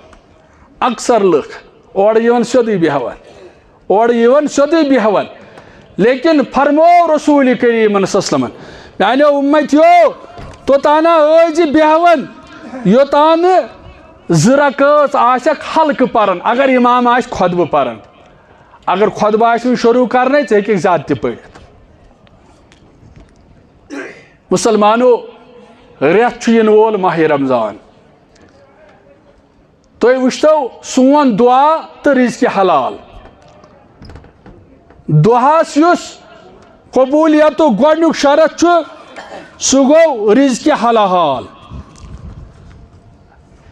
اکثر لُکھ اورٕ یِوان سیوٚدُے بیٚہوان، اورٕ یِوان سیوٚدُے بیٚہوان، لیکن فرموو رسول کریمن صلی اللہ علیہ وسلمن، میانیو امتیو، توٚتانہ ٲسۍ زِ بیٚہوان، یوٚتانہ زٕ رکٲژ آسکھ ہلکہٕ پران، اگر امام آسہِ خطبہٕ پران۔ اگر خطبہٕ آسہِ وۄنۍ شروع کرنے، ژٕ ہیٚککھ زیادٕ تہِ پٔرِتھ۔ مسلمانو، رٮ۪تھ چھُ یِنہٕ وول ماہِ رمضان۔ تُہۍ وٕچھتو سون دعا تہٕ رزق حلال۔ دعاہس یُس قبولیتُک گۄڈنیُک شرط چھُ، سُہ گوٚو رزق حلال۔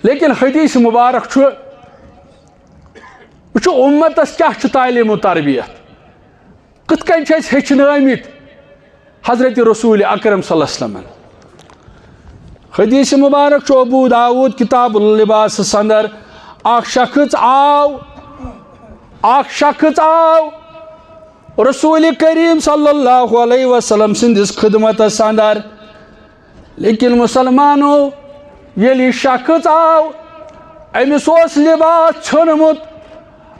لیکن حدیث مبارک چھُ، وٕچھو امتس کیٛاہ چھُ تعلیم و تربیت۔ کِتھ کٔنۍ چھِ أسۍ ہیٚچھنٲومٕتۍ حضرت رسول اکرم صلی اللہ علیہ وسلمن؟ حدیث مبارک چھُ ابو داؤد کتاب اللباسس اندر، اکھ شخص آو، اکھ شخص آو رسول کریم صلی اللہ علیہ وسلم سٕنٛدِس خدمتس اندر۔ لیکن مسلمانو، ییٚلہِ یہِ شخص آو، أمِس اوس لباس ژھیوٚنمُت،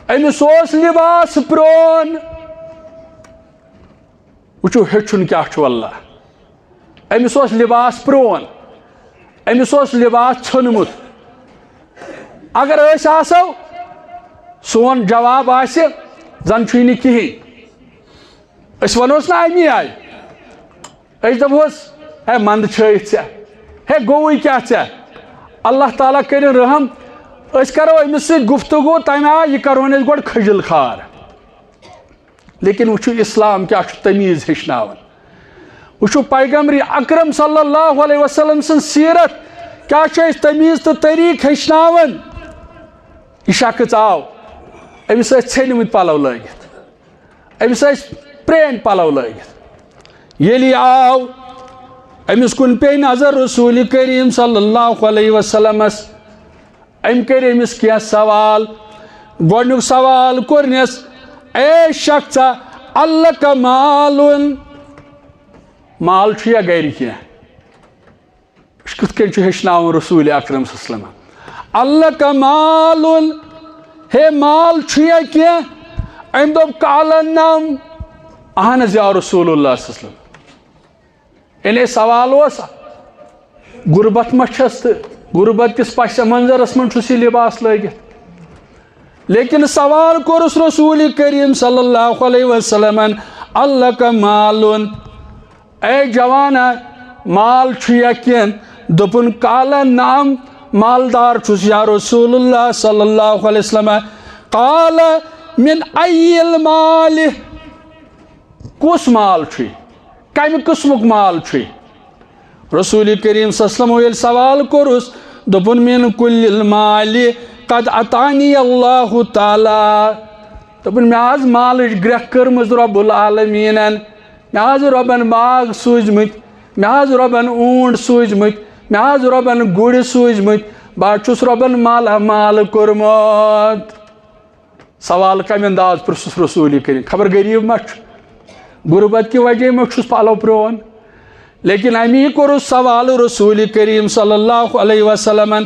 أمِس اوس لباس پرٛون۔ وٕچھِو، ہیٚچھُن کیٛاہ چھُ واللہ۔ أمِس اوس لباس پرٛون، أمِس اوس لباس ژھیوٚنمُت۔ اگر أسۍ آسو، سون جواب آسہِ، زن چھُے نہٕ کِہیٖنۍ۔ أسۍ ونوس نہ امی آیہِ، أسۍ دپوس، ہے، منٛدٕ چھٲیِتھ ژےٚ، ہے، گوٚوُے کیٛاہ ژےٚ؟ اللہ تعالیٰ کٔرِن رحم، أسۍ کرو أمِس سۭتۍ گفتگو تمہِ آیہِ، یہِ کرون أسۍ گۄڈٕ کھجل خار۔ لیکن وٕچھِو، اسلام کیٛاہ چھُ تمیٖز ہیٚچھناوان۔ وٕچھِو، پیغمبر اکرم صلی اللہ علیہ وسلم سٕنٛز سیرت کیٛاہ چھِ اَسہِ تمیٖز تہٕ طریٖقہٕ ہیٚچھناوان۔ یہِ شخص آو، أمِس ٲسۍ ژھیٚنمٕتۍ پلو لٲگِتھ، أمِس ٲسۍ پرٛٲنۍ پلو لٲگِتھ۔ ییٚلہِ یہِ آو، أمِس کُن پیٚیہِ نظر رسول کریم صلی اللہ علیہ وسلمس۔ أمۍ کٔرۍ أمِس کینٛہہ سوال۔ گۄڈٕنیُک سوال کوٚرنس، اے شخصا، الک مالن؟ مال چھُ یا گرِ کینٛہہ؟ أسۍ کِتھ کٔنۍ چھُ ہیٚچھناوُن رسول اکرم صلی اللہ علیہ وسلم؟ الک مالن، ہے، مال چھُ یا کینٛہہ؟ أمۍ دوٚپ، قال نعم، اہن حظ یا رسول اللہ صلی اللہ علیہ وسلم۔ یعنی سوال اوس، غربت ما چھس تہٕ غربت کِس پس منظرس منٛز چھُس یہِ لباس لٲگِتھ؟ لیکن سوال کوٚرُس رسول کریم صلی اللہ علیہ وسلمن، الک مالن؟ اے جوانا، مال چھُ یا کینٛہہ؟ دوٚپُن، قال نعم، مالدار چھُس یا رسول اللہ صلی اللہ علیہ وسلم۔ قال من ای المال؟ کُس مال چھُے؟ کمہِ قٕسمُک مال چھُے؟ رسول کریم صلی اللہ علیہ وسلم ییٚلہِ سوال کوٚرُس، دوٚپُن، من کل المال قد اعطانی اللہ تعالیٰ۔ دوٚپُن، مےٚ حظ مالٕچ گرٛٮ۪کھ کٔرمٕژ رب العالمیٖنن۔ مےٚ حظ رۄبن باغ سوٗزمٕتۍ، مےٚ حظ رۄبن اوٗنٹ سوٗزمٕتۍ، مےٚ حظ رۄبن گُرۍ سوٗزمٕتۍ، بہٕ حظ چھُس رۄبن مالہ مال کوٚرمُت۔ سوال کمہِ انداز پرٛژھُس رسول کریم؟ خبر غریب ما چھُ؟ غربت کہِ وجہ ما چھُس پلو پرٛون؟ لیکن امی کوٚرُس سوال رسول کریم صلی اللہ علیہ وسلمن۔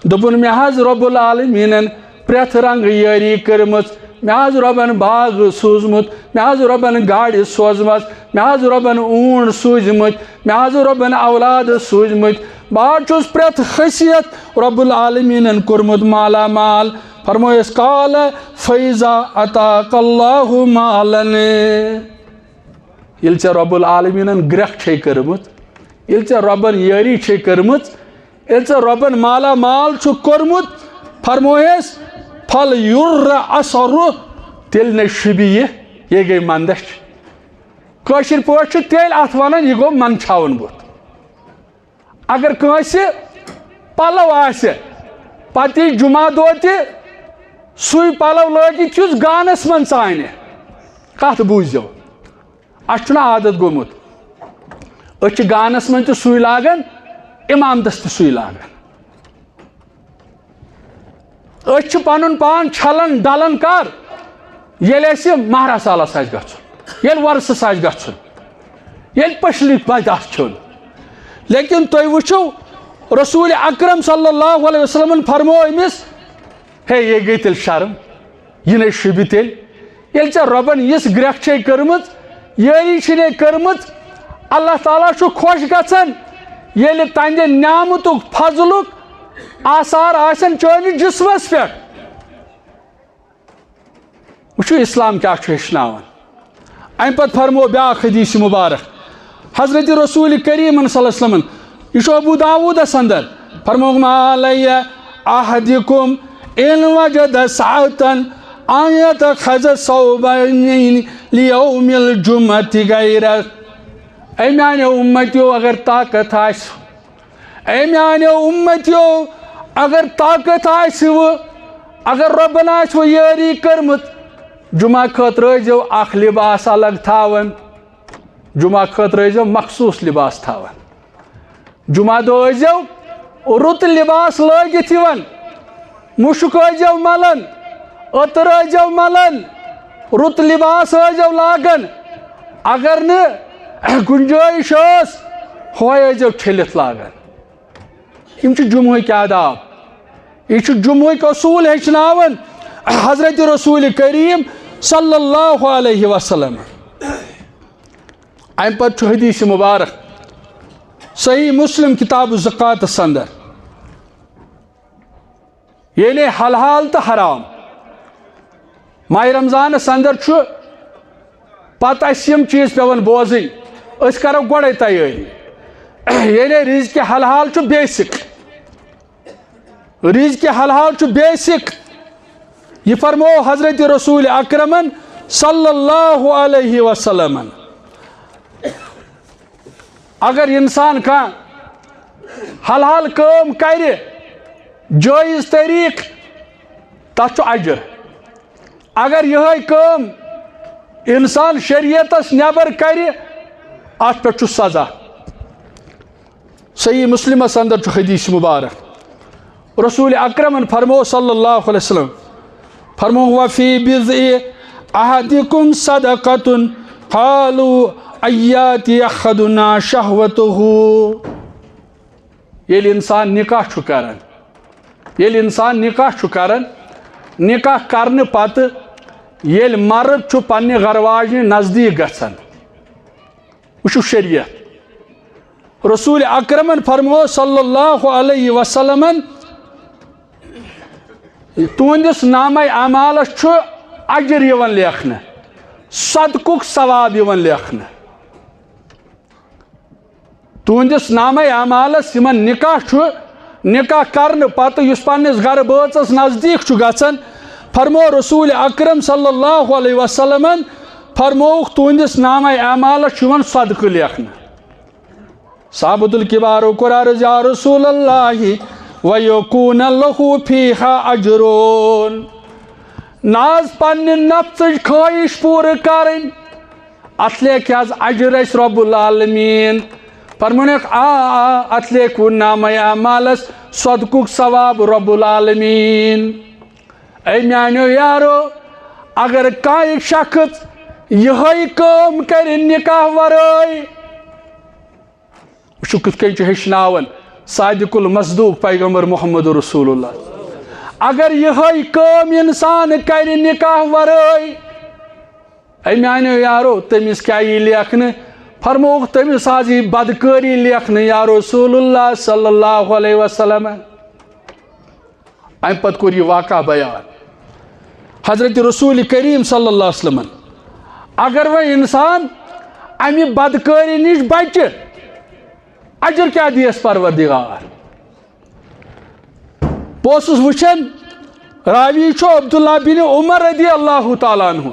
دوٚپُن، مےٚ حظ رب العالمینن پرٛٮ۪تھ رنگہٕ یٲری کٔرمٕژ، مےٚ حظ رۄبن باغ سوٗزمُت، مےٚ حظ رۄبن گاڑِ سوزمژ، مےٚ حظ رۄبن اوٗنٹ سوٗزمٕتۍ، مےٚ حظ رۄبن اولاد سوٗزمٕتۍ۔ بہٕ حظ چھُس پرٛٮ۪تھ خٲصیت رب العالمینن کوٚرمُت مالا مال۔ فرمویس، قال فیضا اتاک اللہ مالن۔ ییٚلہِ ژےٚ رب العالمینن گرٛٮ۪کھ چھے کٔرمٕژ، ییٚلہِ ژےٚ رۄبن یٲری چھے کٔرمٕژ، ییٚلہِ ژےٚ رۄبن مالا مال چھُ کوٚرمُت، فرمویس، فل یُر اثر، تیٚلہِ نے شوٗبہِ یہِ، یہِ گٔے مندچھ۔ کٲشِر پٲٹھۍ چھُ تیٚلہِ اتھ ونان، یہِ گوٚو منٛدچھاوُن بُتھ۔ اگر کٲنٛسہِ پلو آسہِ، پتہٕ یی جمعہ دۄہ تہِ سُے پلو لٲگِتھ، یُس گانس منٛز ژانہِ۔ کتھ بوٗزِو، اسہِ چھُنہٕ عادت گوٚمُت، أسۍ چھِ گانس منٛز تہِ سُے لاگان، امامتس تہِ سُے لاگان۔ أسۍ چھِ پنُن پان چھلان ڈلان کر؟ ییٚلہِ اسہِ ماہ رسالس آسہِ گژھُن، ییٚلہِ وۄرسس آسہِ گژھُن، ییٚلہِ پٔژھلہِ پتہٕ آسہِ کھیوٚن۔ لیکن تُہۍ وٕچھِو، رسول اکرم صلی اللہ علیہ وسلمن فرموو أمِس، ہے، یہِ گٔے تیٚلہِ شرم، یہِ نے شوٗبہِ تیٚلہِ۔ ییٚلہِ ژےٚ رۄبن یِژھ گرٛٮ۪کھ چھے کٔرمٕژ، یٲری چھے نے کٔرمٕژ، اللہ تعالیٰ چھُ خۄش گژھان، ییٚلہِ تہنٛدِ نعمتُک، فضلُک آثار آسن چٲنِس جسمس پٮ۪ٹھ۔ وٕچھِو، اسلام کیٛاہ چھُ ہیٚچھناوان۔ امہِ پتہٕ فرموو بیٛاکھ حدیث مبارک حضرت رسول کریم صلی اللہ علیہ وسلمن، یہِ چھُ ابو داوودس اندر، فرموو، ما علی احدکم ان وجد سعة ان یتخذ ثوبین لیوم الجمعة غیرہ۔ اے میانیو امتیو، اگر طاقت آسہِ، اے میانیو امتیو، اگر طاقت آسہِ وٕ، اگر رۄبن آسہِ وٕ یٲری کٔرمٕژ، جمعہ خٲطرٕ ٲسۍزیو اکھ لباس الگ تھاوان، جمعہ خٲطرٕ ٲسۍزیو مخصوص لباس تھاوان۔ جمعہ دۄہ ٲسۍزیو رُت لباس لٲگِتھ یِوان، مُشُک ٲسۍزیو ملان، عطر ٲسۍزیو ملان، رُت لباس ٲسۍزیو لاگان۔ اگر نہٕ گنجٲیش ٲس، ہۄے ٲسۍزیو چھٔلِتھ لاگان۔ یِم چھِ جمعہٕکۍ آداب، یہِ چھُ جمعہٕکۍ اصوٗل ہیٚچھناوان حضرت رسول کریم صلی اللہ علیہ وسلم۔ امہِ پتہٕ چھُ حدیث مبارک صحیح مسلم کتاب الزکاتس اندر، یعنی حلال تہٕ حرام۔ ماہِ رمضانس اندر چھُ پتہٕ اسہِ یِم چیٖز پٮ۪وان بوزٕنۍ، أسۍ کرو گۄڈے تیٲری۔ یعنی رزق حلال چھُ بیسک، رزق حلال چھُ بیسک۔ یہِ فرموو حضرت رسول اکرمن صلی اللہ علیہ وسلمن۔ اگر انسان کانٛہہ حلال کٲم کرِ، جٲیز طریٖق، تتھ چھُ اجر۔ اگر یِہے کٲم انسان شریعتس نٮ۪بر کرِ، اتھ پٮ۪ٹھ چھُ سزا۔ صحیح مسلمس اندر چھُ حدیث مبارک، رسول اکرمن فرموو صلی اللہ علیہ وسلم، فرموو، وفی بضع احدکم صدقۃ، قالوا ایاتی احدنا شہوتہ۔ ییٚلہِ انسان نکاح چھُ کران، ییٚلہِ انسان نکاح چھُ کران، نکاح کرنہٕ پتہٕ ییٚلہِ مرد چھُ پننہِ گرٕ واجنہِ نزدیٖک گژھان، وٕچھِو شریعت۔ رسول اکرمن فرموو صلی اللہ علیہ وسلمن، تُہنٛدِس نامہ اعمالس چھُ اجر یِوان لیکھنہٕ، صدقُک ثواب یِوان لیکھنہٕ۔ تُہنٛدِس نامہ اعمالس یِمن نکاح چھُ، نکاح کرنہٕ پتہٕ یُس پننِس گرٕ بٲژس نزدیٖک چھُ گژھان، فرموو رسول اکرم صلی اللہ علیہ وسلمن، فرمووُکھ، تُہنٛدِس نامہ اعمالس چھُ یِوان صدقہٕ لیکھنہٕ۔ صحابۃ الکبارو کوٚر عرض، یا رسول اللہ، ویکون لہ فیہا اجرون۔ نہ حظ پننہِ نفژٕچ خواہش پوٗرٕ کرٕنۍ، اتھ لیکھِ حظ اجر اسہِ رب العالمین۔ فرمونکھ، آ، آ، اتھ لیکھوُن نامہ اعمالس صدقُک ثواب رب العالمین۔ اے میانیو یارو، اگر کانٛہہ شخص یِہوٚے کٲم کرِ نکاح ورٲے، وٕچھِو کِتھ کٔنۍ چھُ ہیٚچھناوان صادق المصدوق پیغمبر محمد رسول اللہ۔ اگر یِہوٚے کٲم انسان کرِ نکاح ورٲے، اے میانیو یارو، تٔمِس کیٛاہ یی لیکھنہٕ؟ فرمووُکھ، تٔمِس حظ یی بدکٲری لیکھنہٕ، یا رسول اللہ صلی اللہ علیہ وسلم۔ امہِ پتہٕ کوٚر یہِ واقعہ بیان حضرت رسول کریم صلی اللہ علیہ وسلمن۔ اگر وۄنۍ انسان امہِ بدکٲری نِش بچہِ، اجر کیٛاہ دِیَس پروردگار؟ بہٕ اوسُس وٕچھان، راوی چھُ عبداللہ بن عمر رضی اللہ تعالیٰ عنہ،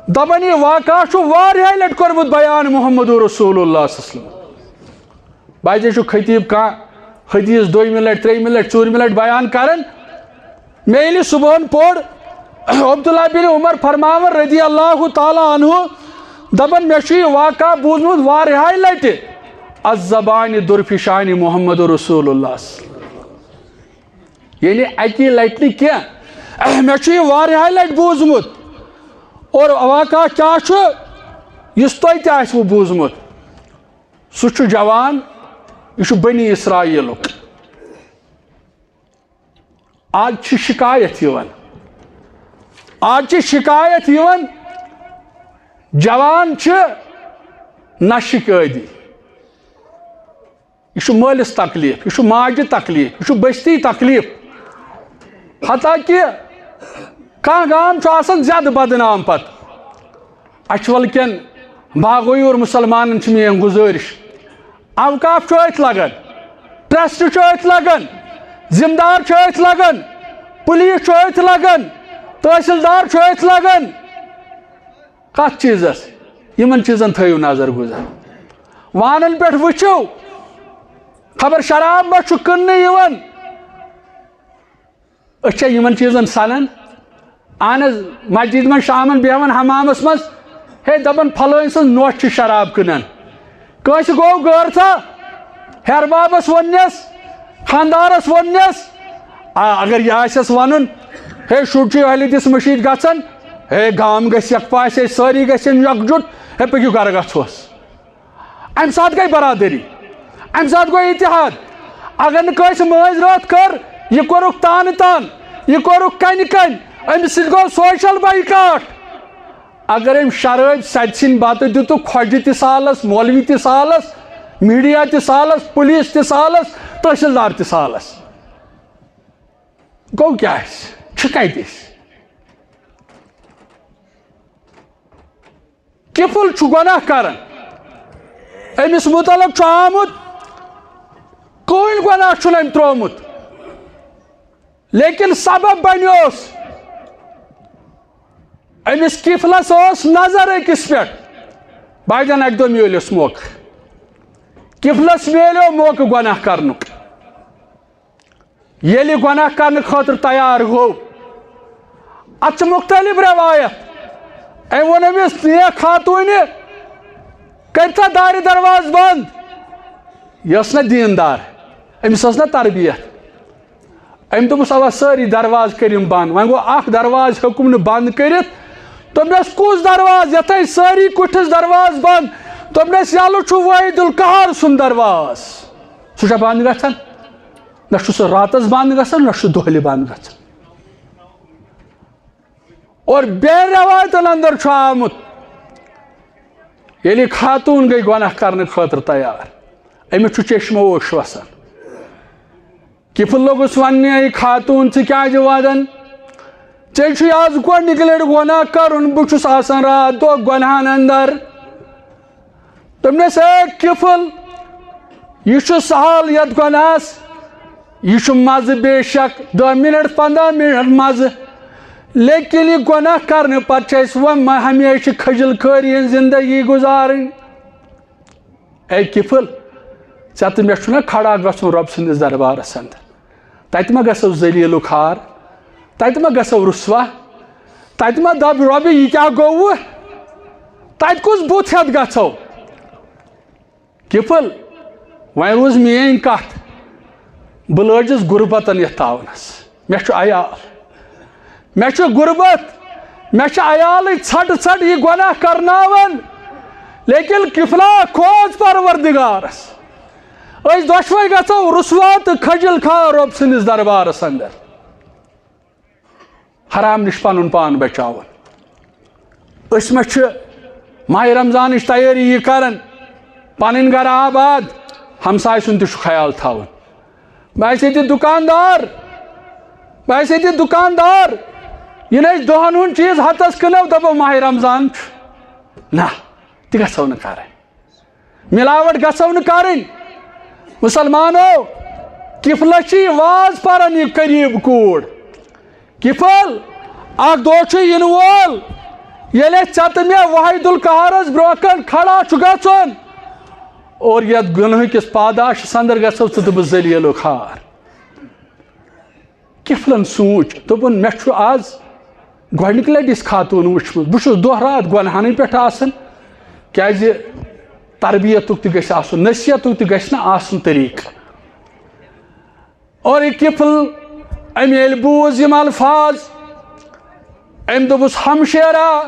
دپان، یہِ واقعہ چھُ واریاہہِ لٹہِ کوٚرمُت بیان محمد رسول اللہ صلی اللہ علیہ وسلم۔ بعضے چھُ خطیب کانٛہہ حدیث دوٚیمہِ لٹہِ، ترٛیٚیمہِ لٹہِ، ژوٗرمہِ لٹہِ بیان کران۔ مےٚ ییٚلہِ صبحن پوٚر، عبداللہ بن عمر فرماوان رضی اللہ تعالیٰ عنہ، دپان، مےٚ چھُ یہِ واقعہ بوٗزمُت واریاہہِ لٹہِ، الزبان درفشان محمد رسول اللہ۔ یعنی اکی لٹہِ نہٕ کینٛہہ، مےٚ چھُ یہِ واریاہہِ لٹہِ بوٗزمُت۔ اور واقعہ کیٛاہ چھُ؟ یُس تۄہہِ تہِ آسِوٕ بوٗزمُت۔ سُہ چھُ جوان، یہِ چھُ بنی اسرائیلُک۔ آز چھِ شکایت یِوان، آز چھِ شکایت یِوان، جوان چھِ نشہٕ عٲدی۔ یہِ چھُ مٲلِس تکلیف، یہِ چھُ ماجہِ تکلیف، یہِ چھُ بستی تکلیف۔ حتیٰ کہ کانٛہہ گام چھُ آسان زیادٕ بدنام پتہٕ۔ اچھول کٮ۪ن باغویور مسلمانن چھِ میٲنۍ گُزٲرِش، اوقاف چھُ أتھۍ لگان، ٹرسٹ چھُ أتھۍ لگان، ذمہٕ دار چھُ أتھۍ لگان، پُلیٖس چھُ أتھۍ لگان، تحصیلدار چھُ أتھۍ لگان۔ کتھ چیٖزس؟ یِمن چیٖزن تھٲیِو نظر گُزر۔ وانن پٮ۪ٹھ وٕچھِو، خبر شراب ما چھُ کٕننہٕ یِوان؟ أسۍ چھا یِمن چیٖزن سنان؟ اہن حظ، مسجد منٛز شامن بیہوان حمامس منٛز، ہے دپان، فلٲنۍ سٕنٛز نوٚش چھِ شراب کٕنان۔ کٲنٛسہِ گوٚو غٲرتھا، ہیربابس ووٚننس، خاندارس ووٚننس، آ، اگر یہِ آسٮ۪س ونُن، ہے شُر چھُ اہلِ دِس مٔشیٖد گژھان، ہے گام گژھِ یکپا، أسۍ سٲری گژھن یکجُٹ، ہے پٔکِو گرٕ گژھوس۔ امہِ ساتہٕ گٔے برادری، امہِ ساتہٕ گوٚو اتحاد۔ اگر نہٕ کٲنٛسہِ مٲنٛزِ رٲتھ کٔر، یہِ کوٚرُکھ تانہٕ تان، یہِ کوٚرُکھ کنہِ کنہِ، أمِس سۭتۍ گوٚو سوشل بایکاٹ۔ اگر أمۍ شرٲبۍ سَتہِ سِنۍ بتہٕ دیُتُکھ، خۄجہِ تہِ سالس، مولوی تہِ سالس، میڈیا تہِ سالس، پُلیٖس تہِ سالس، تحصیلدار تہِ سالس، گوٚو کیٛاہ اَسہِ؟ چھِ کتہِ أسۍ؟ کِفل چھُ گۄناہ کران، أمِس مُتعلق چھُ آمُت، کٕہٕنۍ گۄناہ چھُنہٕ أمۍ ترٛوومُت، لیکن سبب بنیوس، أمِس کِفلس ٲس نظر أکِس پٮ۪ٹھ، بھائی جان، اکہِ دۄہ میلیوس موقعہٕ، کِفلس میلیو موقعہٕ گۄناہ کرنُک۔ ییٚلہِ گۄناہ کرنہٕ خٲطرٕ تیار گوٚو، اتھ چھِ مُختٔلِف رٮ۪وایت۔ أمۍ ووٚن أمِس نیک خاتوٗنہِ، "کٔرۍ تھا دارِ دروازٕ بنٛد؟" یہِ ٲس نہ دیٖندار، أمِس ٲس نہ تربیت۔ أمۍ دوٚپُس، "اوا، سٲری دروازٕ کٔرِم بنٛد۔" وۄنۍ گوٚو اکھ دروازٕ ہیوٚکُم نہٕ بنٛد کٔرِتھ۔ دوٚپنَس، "کُس دروازٕ؟ یتھ ٲسۍ سٲری کُٹھِس دروازٕ بنٛد۔" دوٚپنَس، "یَلہٕ چھُ وٲحِد القہار سُنٛد دروازٕ، سُہ چھا بنٛد گژھان؟" نہ چھُ سُہ راتس بنٛد گژھان، نہ چھُ دۄہلہِ بنٛد گژھان۔ اور بیٚیہِ رٮ۪وایتن اندر چھُ آمُت، ییٚلہِ خاتوٗن گٔے گۄناہ کرنہٕ خٲطرٕ تیار، أمِس چھُ چشمہٕ اوش وسان۔ کِفل لوٚگُس وننہِ، "اے خاتوٗن، ژٕ کیازِ ودان؟ ژےٚ چھُے از گۄڈنِکہِ لٹہِ گۄناہ کرُن، بہٕ چھُس آسان راتھ دۄہ گۄناہن اندر۔" دوٚپنَس، "اے کِفل، یہِ چھُ سہل یَتھ گۄناہَس، یہِ چھُ مَزٕ بے شک، دَہ مِنَٹ، پنٛداہ مِنَٹ مَزٕ، لیکن یہِ گۄناہ کرنہٕ پتہٕ چھِ اَسہِ وۄنۍ مہ-، ہمیشہِ کھٔجِل کٲری ہٕنٛز زندگی گُزارٕنۍ۔" اے کِفل، ژےٚ تہٕ مےٚ چھُنہ کھڑا گژھُن رۄب سٕنٛدِس دربارَس اندر؟ تتہِ ما گژھو ذلیل و خوار؟ تتہِ ما گژھو رسوا؟ تتہِ ما دب رۄبہِ، یہِ کیٛاہ گوٚوٕ؟ تتہِ کُس بُتھ ہٮ۪تھ گژھو؟ کِفل، وۄنۍ روٗز میٲنۍ کتھ، بہٕ لٲجِس غُربتن یتھ تاونس۔ مےٚ چھُ عیال، مےٚ چھُ غُربت، مےٚ چھِ عیالٕے ژھٹہٕ ژھٹہٕ یہِ گۄناہ کرناوان، لیکن قفلہ کھوژ پروردگارس۔ أسۍ دۄشوے گژھو رسوا تہٕ خجل خوار رۄب سٕنٛدِس دربارس اندر۔ حرام نِش پنُن پان بچاوُن۔ أسۍ ما چھِ ماہِ رمضانٕچ تیٲری یہِ کران، پنٕنۍ گرٕ آباد، ہمسایہِ سُنٛد تہِ چھُ خیال تھاوُن۔ بہٕ آسہِ ییٚتہِ دُکاندار، بہٕ آسہِ ییٚتہِ دُکاندار، یہِ نہٕ أسۍ دۄہن ہُنٛد چیٖز ہتس کٕنو، دپو ماہِ رمضان چھُ۔ نہ، تہِ گژھو نہٕ کرٕنۍ۔ ملاوٹ گژھو نہٕ کرٕنۍ۔ مسلمانو، قفلس چھِ یہِ واز پران، یہِ قریب کوٗر۔ قفل، اکھ دۄہ چھُ یِنہٕ وول، ییٚلہِ ژےٚ تہٕ مےٚ واحد القہارس برونٛہہ کن کھڑا چھُ گژھُن اور یتھ گۄنہٕ کِس پاداشس اندر گژھو ژٕ تہٕ بہٕ ذلیل و خوار۔ قفلن سوٗنچ، دوٚپُن، مےٚ چھُ آز گۄڈنِکہِ لٹہِ یِژھ خاتوٗن وٕچھمٕژ۔ بہٕ چھُس دۄہ راتھ گۄنہانٕے پٮ۪ٹھ آسان، کیازِ تربیتُک تہِ گژھِ آسُن، نصیحتُک تہِ گژھِ نہ آسُن طریٖقہٕ۔ اور یہِ قفل، أمۍ ییٚلہِ بوٗز یِم الفاظ، أمۍ دوٚپُس، ہمشیرا،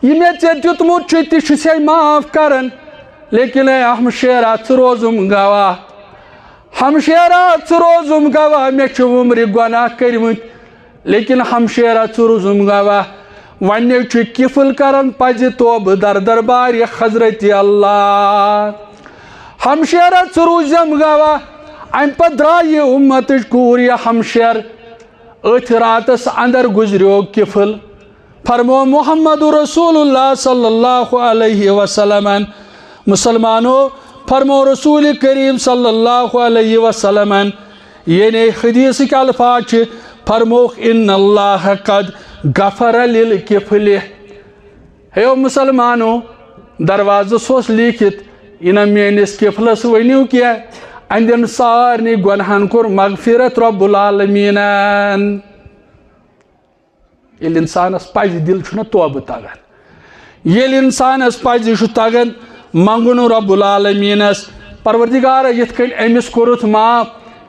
یہِ مےٚ ژےٚ دیُتمُت چھُ، تہِ چھُ سے معاف کران، لیکن اے ہمشیرا، ژٕ روزُم گواہ۔ ہمشیرا، ژٕ روزُم گواہ، مےٚ چھِ وُمرِ گۄناہ کٔرمٕتۍ، لیکن ہمشیرا، ژٕ روزُم گواہ۔ وۄنۍ چھُ قفل کران پزِ توبہٕ در دربارِ حضرت اللہ۔ ہمشیرا، ژٕ روٗزِم گواہ۔ امہِ پتہٕ درٛاے یہِ اُمتٕچ کوٗر، یہِ ہمشیر۔ أتھۍ راتس اندر گُزریو قفل۔ فرمو محمد رسول اللہ صلی اللہ علیہ وسلمن، مسلمانو، فرمو رسول کریم صلی اللہ علیہ وسلمن، یعنی حدیثٕکۍ الفاظ چھِ، فرموکھ، ان اللہ قد غفر للقفل۔ ہیو مسلمانو، دروازس اوس لیٖکھِتھ، یہِ نہ میٲنِس قفلس ؤنِو کینٛہہ، أہنٛدٮ۪ن سارنٕے گۄنہن کوٚر مغفرت رب العالمینن۔ ییٚلہِ انسانس پزِ، دِل چھُنہ توبہٕ تگان۔ ییٚلہِ انسانس پزِ، یہِ چھُ تگان منٛگُن رب العالمینس، پروردگارا، یِتھ کٔنۍ أمِس کوٚرُتھ معاف،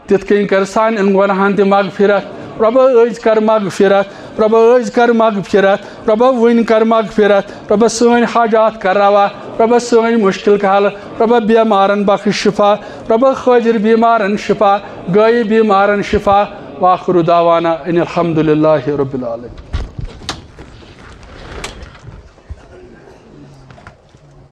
تِتھ کٔنۍ کر سانٮ۪ن گۄناہن تہِ مغفرت۔ رۄبہ، أزۍ کر مغفرت۔ رۄبہ، أزۍ کر مغفرت۔ رۄبہ، وٕنۍ کر مغفرت۔ رۄبہ، سٲنۍ حاجات کر روا۔ رۄبہ، سٲنۍ مُشکل کر حل۔ رۄبہ، بیمارن بخش شفا۔ رۄبہ، حٲضِر بیمارن شفا، غٲیب بیمارن شفا۔ وآخر دعوانا ان الحمد للہ رب العالمین۔